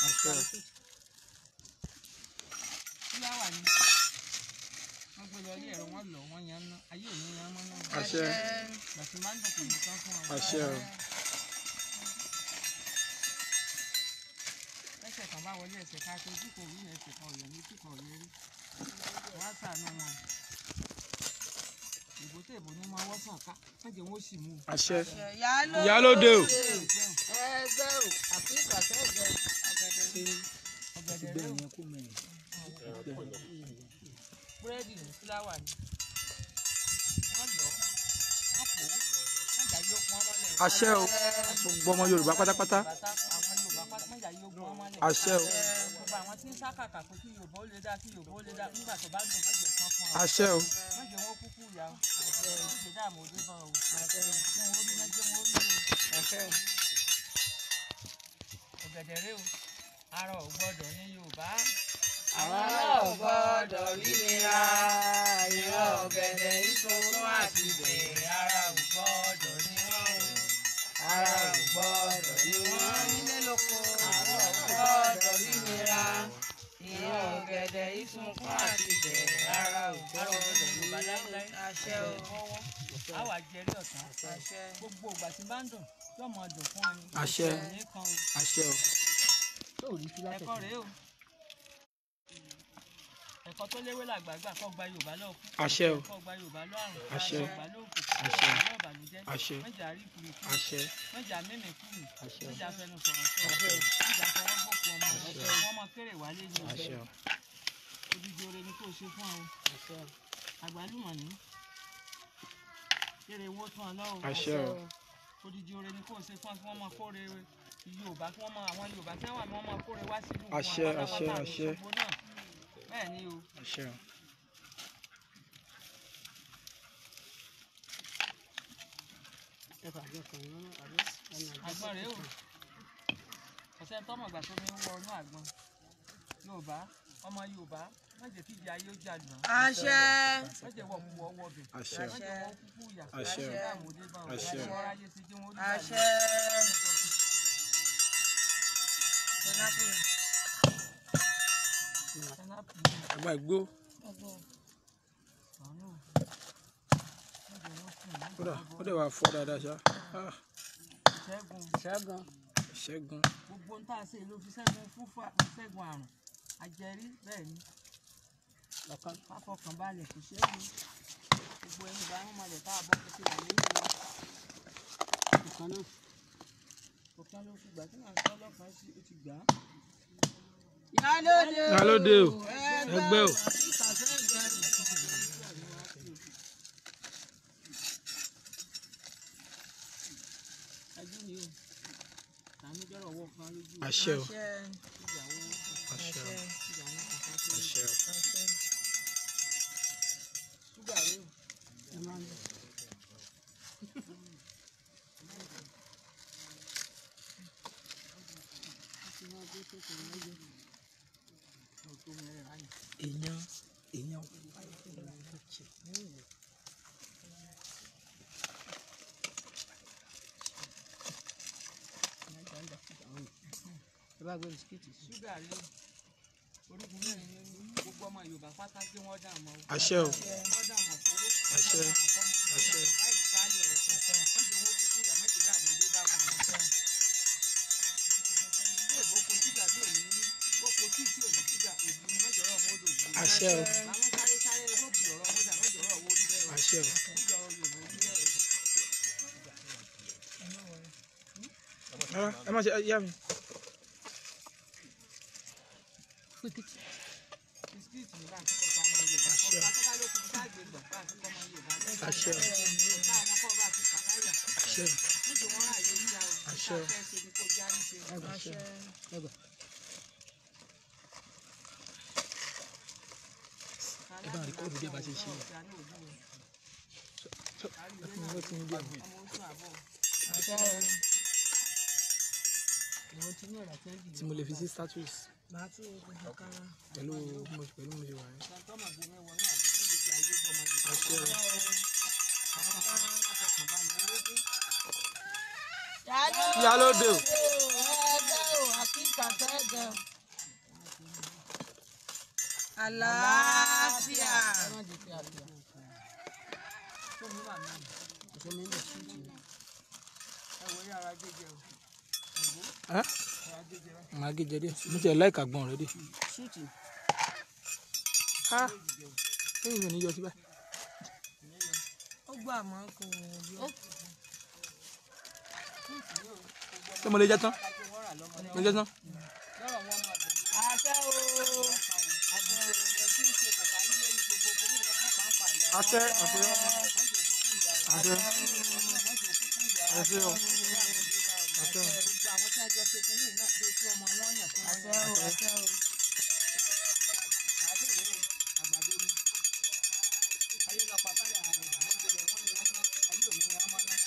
Àṣẹ o. Fúláwà ni. Wọ́n gbé lọ ilé ẹ̀rọ wọn lọ wọ́n yan ná. Ayé ò ní yan mọ́ náà. Àṣẹ. Gbàtí máa ń dùn kò ní tán fún ọ. Àṣẹ o. Ẹsẹ̀ kan bá wọlé ẹsẹ̀ ká tó ojú kan òwú yẹn ẹsẹ̀ kan ọ̀yọ́ ní ojú kan ọ̀yọ́ rí. Wọ́n á ṣàánú wọn. Ìbò tó ìbò ní máa wọ́sàn ká. Má jẹ́ wọ́n sì mú un. Àṣẹ. Ìyálóde o. Ẹgbẹ́ o. Àkíkà sẹ́gẹ̀. Ọ̀gẹ̀dẹ̀ Bẹ́ẹ̀ rẹ o. yẹn kó mẹ́rin. Búrẹ́dì ní fúláwà ni. Wọ́n lọ̀ ọ́, wọ́n pò ó, wọ́n jà yóò pọ́n mọ́lẹ̀ o. Àṣẹ o. Gbogbo ọmọ Yorùbá pátápátá. Bàtà àwọn Yorùbá pátá wọ́n jà yóò pọ́n mọ́lẹ̀. Àṣẹ o. Gbogbo àwọn tí ń sákàkà pé kí Yorùbá ó lè dá kí Yorùbá ó lè dá nígbà tó bá ń dùn mọ́jẹ̀ kan fún ọ. Àṣẹ o. Mọ́jẹ̀ wọn kúkú ìyá o. Mọ́jẹ̀ dààmú òde bá o. Jẹ́ wọn ó rí náà jẹ́ wọn ó rí o. Ọ̀gẹ̀dẹ̀ rẹ o. Ara ò gbọ́dọ̀ ní Yorùbá. Àwọn ò gbọ́dọ̀ rí nira. Ìran ọ̀gẹ̀dẹ̀ ìsunkún àti bẹ̀rẹ̀. Ara ò gbọ́dọ̀ ní wọ́n o. Ara ò gbọ́dọ̀ ní wọ́n nílé lóko. Ara ò gbọ́dọ̀ rí nira. Ìran ọ̀gẹ̀dẹ̀ ìsunkún àti bẹ̀rẹ̀. Ara ò gbọ́dọ̀ ní wọ́n. Àṣẹ o. A wà jẹrí ọ̀tá. Àṣẹ. Gbogbo ìgbà tí bá ń dùn yóò máa dùn fún ọ ni. Àṣẹ. Ní kan o. Àṣẹ o. Ẹ̀kọ́ rèé o. Ẹ̀kọ́ tó léwé làgbàgbà kọ́ gba Yorùbá lọ́wọ́ kú. Àṣẹ o. Kọ́ gba Yorùbá lọ́ àrùn. Àṣẹ. Kọ́ gba lóòkù. Àṣẹ. Kọ́ gba lọ́bànújẹ́. Àṣẹ. Mẹ́jà rí ìkúrikú. Àṣẹ. Mẹ́jà mímì kúrì. Àṣẹ. Mẹ́jà fẹnu sọ̀rọ̀ sọ̀rọ̀. Mẹ́jà fọwọ́ gbòkú ọmọ. Wọ́n mọ kéré wálé ni o. Àṣẹ o. Odidi oore ni kò ṣe fún ọ. Àgbálùmọ̀ ní. Kéré owó tún ọ lọ́wọ́. Àṣẹ o. Odidi oore ni kò ṣe fún ọ kí wọ́n máa kóre Yorùbá kí wọ́n máa àwọn Yorùbá tí wọ́n wà ní wọ́n máa kóre wá sílùú wọn Àṣẹ, àṣẹ, pátápátá àṣẹ. Òṣogbo náà. Bẹ́ẹ̀ ni o. Àṣẹ o. Àgbọn rèé o. Ọ̀sẹ̀ tọ́mọ̀ ìgbà tó mi ń wọ inú àgbọn. Yorùbá ọmọ Yorùbá má jẹ́ kí ìyà yóò jà lù wọ́n. Àṣẹ. Má jẹ́ wọ̀ kú ọwọ́ bẹ̀. Àṣẹ. Má jẹ́ wọ́n kúkú ìyà. Àṣẹ. Má jẹ́ dààmú dé bá wọn. Àṣẹ. Má jẹ́ wọ́n ráyé sí kí wọ́n rí ìgbà Àṣẹ. Àgbà ìgbó. Kódà ó dẹ̀ wà fọ́ dáadáa ṣá. Ah, Ìṣẹ́gun. Ṣẹ́gun. Ìṣẹ́gun. Gbogbo ń tá a ṣe ló fi ṣẹ́gun fúnfà ṣẹ́gun àrùn. Àjẹrí bẹ́ẹ̀ ni. Ọ̀kan. Fáfọkànbalẹ̀ kò ṣẹ́gun. Gbogbo ẹni bá ń mọlẹ̀ tá a bọ́ sí wà lẹ́yìn wa. Ọ̀kan náà. Ọ̀kan ló fìgbà tí màá sọ lọ́kàn sí ó ti gbà á. Ìyálóde o, ẹgbẹ́ o. Àṣẹ o. Àṣẹ o. Àṣẹ o. Èèyàn èèyàn. Ẹ bá gbé bisikíìtì sí. Ṣúgà rèé o. Orígun mẹ́rin ni ó ní gbogbo ọmọ Yorùbá pátá kí wọ́n dà mọ́ o. Àṣẹ o. Wọ́n dà mọ́ fowó. Àṣẹ. Àṣẹ. Àṣẹ o. Àṣẹ o. Rárá, ẹ má ṣe yá mi. Àṣẹ o. Àṣẹ o. Àṣẹ o. Àṣẹ o. Ẹ bá rìkọ́ọ̀dù bí a bá ṣe ṣe. Ẹ fún mi lọ́tí ń gbé àwọn. Tí mo lè fi sí status pẹ̀lú mo pẹ̀lú mo ṣe wà yẹn. Àṣẹ o. Ìyálóde o. Àlàáfíà. Ẹ́ màá gé jẹ díẹ̀. Mo ti ẹ̀ láìka gbọ́n rẹ díẹ̀. Ah! Lẹ́yìn mi ò ní yọ síbẹ̀. Ó gbà mọ́ kò yọ. Ṣé mo lè jẹ tán? Mo lè jẹ tán? Àṣẹ o. Àṣẹ àṣẹ. Àṣẹ. Àṣẹ o. Àṣẹ o. Àṣẹ o. Àṣẹ o.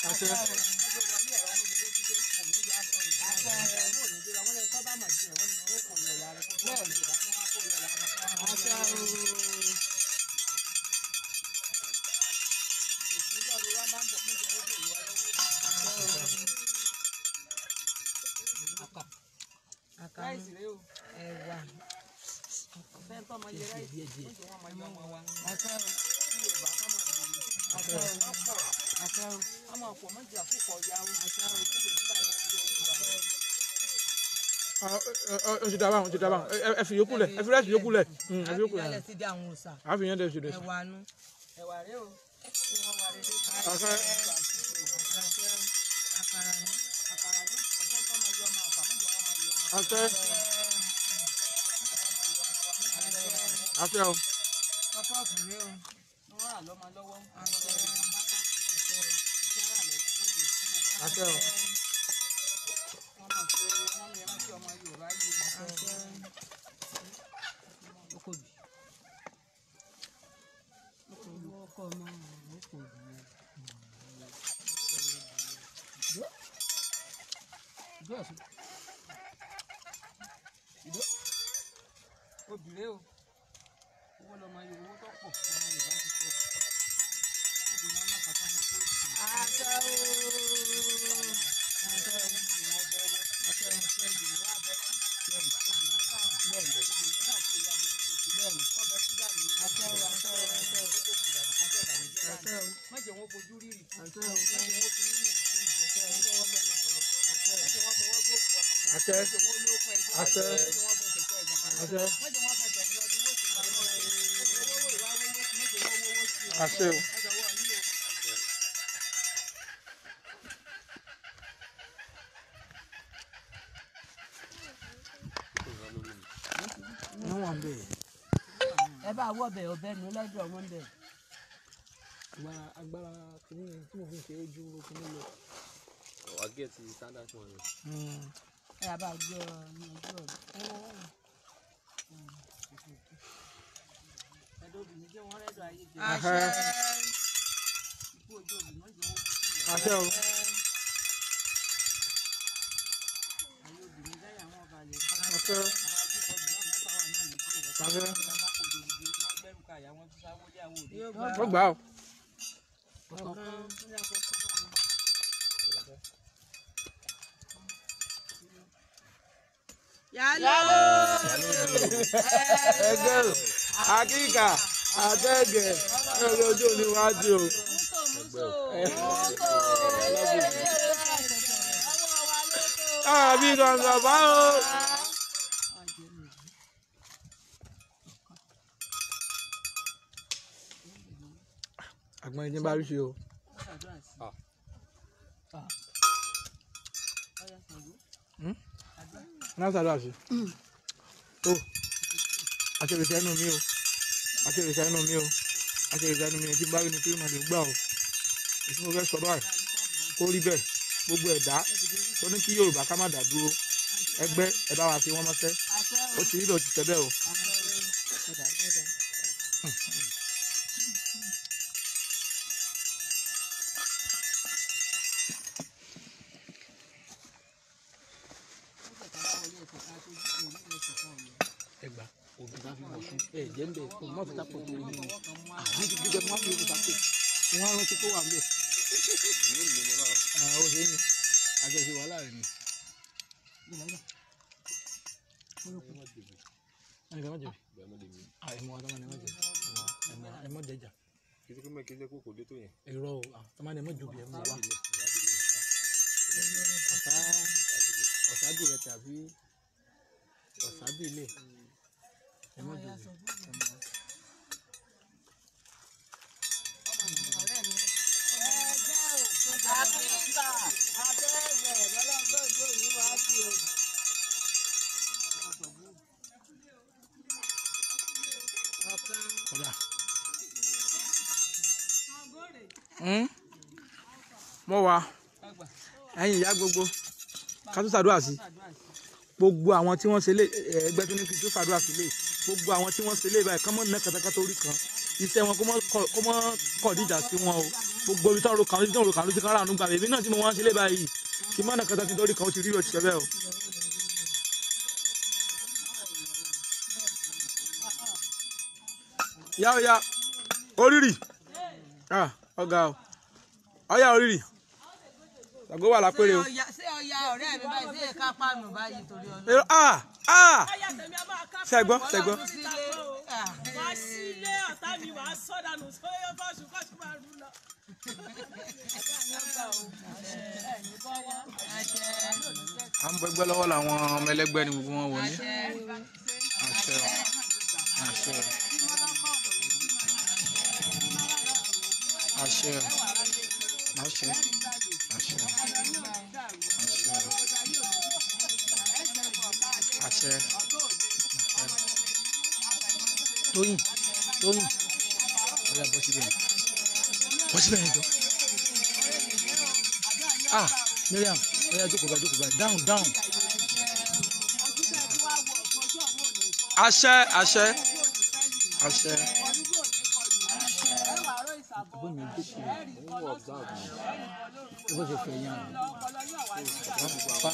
Àṣẹ. Àṣẹ o. Àkàrà ẹ̀wà. Àṣẹ o. Àṣẹ o. Àṣẹ o. Ó ti dábàá, ó ti dábàá. Ẹ fi yòókù lẹ̀, ẹ fi rẹ́sì yòókù lẹ̀. Ẹ fi yòókù lẹ̀. Àfiyálẹ̀ sí di àwọn òòṣà. A fi yẹn dẹ̀ sí dẹ̀ sí. Ẹ̀wà nu. Àṣẹ. Àkàrà ni. Àṣẹ. Àṣẹ o. Pọ́pọ́ọ̀fù rèé o. Àṣẹ o. Obìnrin o, owó lọmọ Yorùbá owó tó pọ̀ ọmọ Yorùbá ti pọ̀ jù. Obìnrin wọn náà kàtà wọn tó jù. Àṣẹ o. Àṣẹ o. Àṣẹ o. Àṣẹ o. Àṣẹ o. Àṣẹ o. Má jẹ́ wọn fojú rírì. Àṣẹ o. Má jẹ́ wọn fi rírì sí ìbọ̀sẹ̀. Má jẹ́ wọn fẹnu sọ̀rọ̀ sọ. Má jẹ́ wọn fọwọ́ gbóògùn ọmọ. Àṣẹ. Má jẹ́ wọn lókun ẹgbẹ́. Àṣẹ. Má jẹ́ wọn fẹsẹ̀ tẹ ẹ̀gbọ́n. Àṣẹ. Má jẹ́ wọn fẹsẹ̀ ní ọdún wọ́n sì pa mọ́ ẹ. Má jẹ́ owó ìwà owó má jẹ́ wọn wọ́wọ́ sí i. Àṣẹ o. Má jẹ́ wọ́n yín o. wà ń bẹ̀. Ẹ bá wọ́ bẹ̀ ọbẹ̀ nu lọ́dọ̀ wọn bẹ̀. Agbára agbára kìíní tí mo fi ń ṣe ojú kìíní lọ. Wàá gẹ̀ẹ́tì standard one. Ẹ bá gbé ọ ní ojú ọ̀dọ̀. Àṣẹ. Àṣẹ o. Àṣẹ. Àṣẹ. Ó gbà ó. Yálò. Ẹgbẹ́ o, akíkà, àtẹ̀gẹ̀, ẹ̀rọ ojú oníwájú o. Àbí gbọ̀ngàn bá o. Àgbọn ẹni bá rí ṣe o. Náà ṣàdúrà sí. Tó àṣẹrìṣẹ́ inú mi o. Àṣẹrìṣẹ́ inú mi o. Àṣẹrìṣẹ́ inú mi ẹ̀ tí bá rí ni kí màá lè gbà o. Èyí tí mo fẹ́ sọ báyìí kó rí bẹ́ẹ̀ gbogbo ẹ̀dá tó ní kí Yorùbá ká má dà dúró ẹgbẹ́ ẹ bá wa fi wọ́n mọ́ṣẹ́ ó ti rí bẹ́ẹ̀ ó ti tẹ́ bẹ́ẹ̀ o. Ẹgbà òbí bá fi wọ̀ fún ẹ jẹ́ ń bẹ̀ kó má fi tápọ̀ tó rí mi àbí gbígbẹ́ má fi yókù sápò wọ́n á rántí kó wà ń bẹ̀. Ó ṣe é ní àjọṣe wàhálà rẹ̀ ni. Ẹnìkan má jẹ̀bi. Ẹ̀mọ ọ̀tá má jẹ̀bi. Ẹ̀mọ jẹjà. Irọ́ o, ọ̀tá má jòbi ẹ̀mọ wa. Ọ̀sá bì rẹ̀ tàbí ọ̀sá bì lè. Ẹ̀mọ jòbi. Àkíkà àtẹ̀gẹ̀ lọ́lọ́gbọ́dọ̀ yìí wá sí o. Ọ̀dà. Mo wà ẹ̀yin ìyá gbogbo ká tó ṣàdúrà sí gbogbo àwọn tí wọ́n ṣe lé ẹgbẹ́ tó ní kí tó ṣàdúrà sí lé gbogbo àwọn tí wọ́n ṣe lé báyìí kán mọ́ ní kàtàkàtà orí kan iṣẹ́ wọn kó mọ́ kọ̀díjà sí wọn o gbogbo ibi tó ń ro kàn lójú tó ń ro kàn lójú kan ráàánú gbà mí èmi náà tí mo wá ń ṣe lé báyìí kí mọ́ ní kàtàkàtà orí kan ó ti rí òtítọ́ bẹ́ẹ̀ o. Yá ó yá orírì ọ̀gá o ọ̀yá orírì Ṣàngó wà lápẹ́rẹ́ o. Ṣé ọya ọ̀rẹ́ mi báyìí ṣé èka pàánù báyìí torí Ọlọ́run. Ṣẹ́gbọ́n ṣẹ́gbọ́n. Wá sílé ọ̀tá mi wàá sọ́dànù sóyè fọ́sùn fọ́sùn máa rú lọ. À ń bẹgbẹ́ lọ́wọ́ làwọn ọmọ ẹlẹ́gbẹ́ ni gbogbo wọn wọlé. Àṣẹ àṣẹ àṣẹ àṣẹ àṣẹ àṣẹ àṣẹ. Tóyìn Tóyìn ọ̀yà bọ́ síbẹ̀ bọ́ síbẹ̀ yẹn jọ. Ah Mariam ọ̀yà jókòó báyìí jókòó báyìí down down. Àṣẹ àṣẹ àṣẹ. Ẹ̀gbọ́n mi jókòó bó ṣe fẹ́ yẹn pa.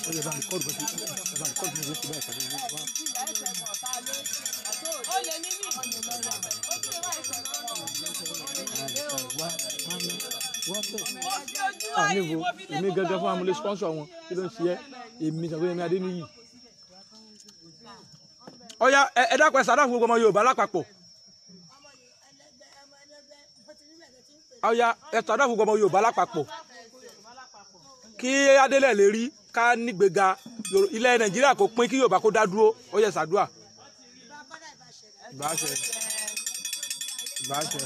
Ó yẹ bá mi kọ́ọ̀dù bó ṣe bá mi kọ́ọ̀dù bó ṣe báyìí pàdé wá. Àmì wo èmi gangan fún amúlé sponsor wọn kí ló ń ṣe ẹ́ èmi Ṣàngóyẹmí Adéníyì. Ọ̀yá ẹ dákun ẹ ṣàdúrà fún gbogbo ọmọ Yorùbá lápapọ̀. Ọ̀yá ẹ ṣàdúrà fún gbogbo ọmọ Yorùbá lápapọ̀. Kí Adélẹ̀ lè rí ká nígbéga ilẹ̀ Nàìjíríà kò pín kí Yorùbá kó dá dúró ó yẹ ṣàdúrà. Ìbáṣẹ. Ìbáṣẹ.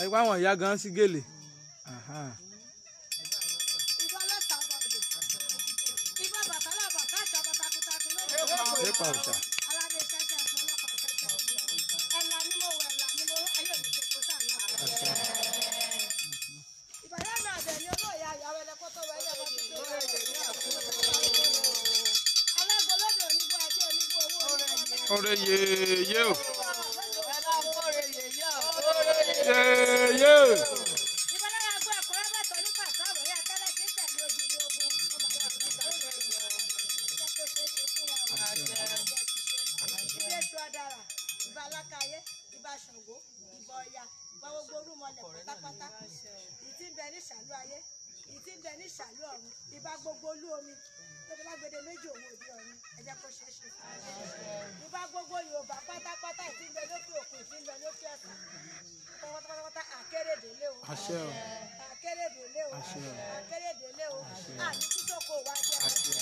Ẹ wá àwọn ìyá gan sí gèlè. Ẹ̀pà òòṣà. Ọ̀rẹ́ yèyé o. Yèyé o. Àṣẹ o. Àṣẹ o.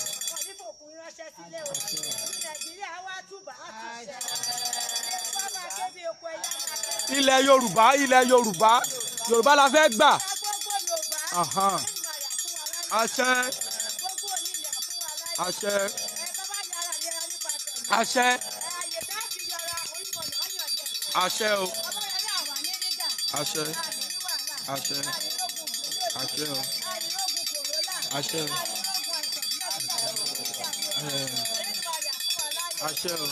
Ilẹ̀ Yorùbá, ilẹ̀ Yorùbá, Yorùbá la fẹ́ gbà. Àṣẹ. Àṣẹ. Àṣẹ. Àṣẹ o. Àṣẹ. Àṣẹ. Àṣẹ o. Àṣẹ o. Àṣẹ o.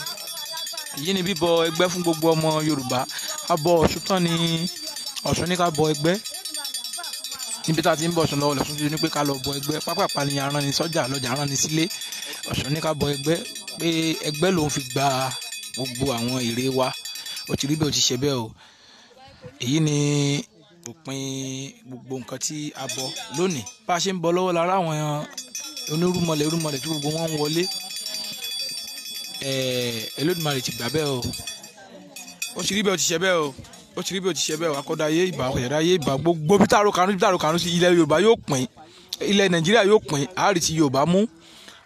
Èyí ni bíbọ ẹgbẹ́ fún gbogbo ọmọ Yorùbá. A bọ Ọ̀ṣun tán ni Ọ̀ṣun ní ká bọ ẹgbẹ́. Níbi tá a ti ń bọ̀ Ọ̀ṣun lọ́wọ́ lọ́ṣun ti ní pé ká lọ bọ ẹgbẹ́. Pápápá ni arán ni sọ́jà lọ́jà arán ni sílé. Ọ̀ṣun ní ká bọ ẹgbẹ́ pé ẹgbẹ́ lòun fi gba gbogbo àwọn èrè wa. Ó ti rí bẹ́ẹ̀, ó ti ṣe bẹ́ẹ̀ o. Èyí ni òpin gbogbo nǹkan tí a bọ lónìí. Bá a ṣe ń bọ lọ́wọ́ lára àwọn onírúmọlẹ̀ irúmọlẹ̀ tí gbogbo wọn ń wọlé. Olódùmarè ti gbà bẹ́ẹ̀ o. Ó ti rí bẹ́ẹ̀, ó ti ṣe bẹ́ẹ̀ o. Ó ti rí bẹ́ẹ̀, ó ti ṣe bẹ́ẹ̀ o. Akọ́dáyé ìbà, ọ̀yẹ̀dáyé ìbà, gbogbo bí táàrò karùn-ún, bí táàrò karùn-ún sí ilẹ̀ Yorùbá yóò pín. Ilẹ̀ Nàìjíríà yóò pín. Àárí ti Yorùbá mú.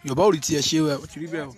Yorùbá ò rí tiẹ̀ ṣe o. Ó ti rí bẹ́ẹ̀ o.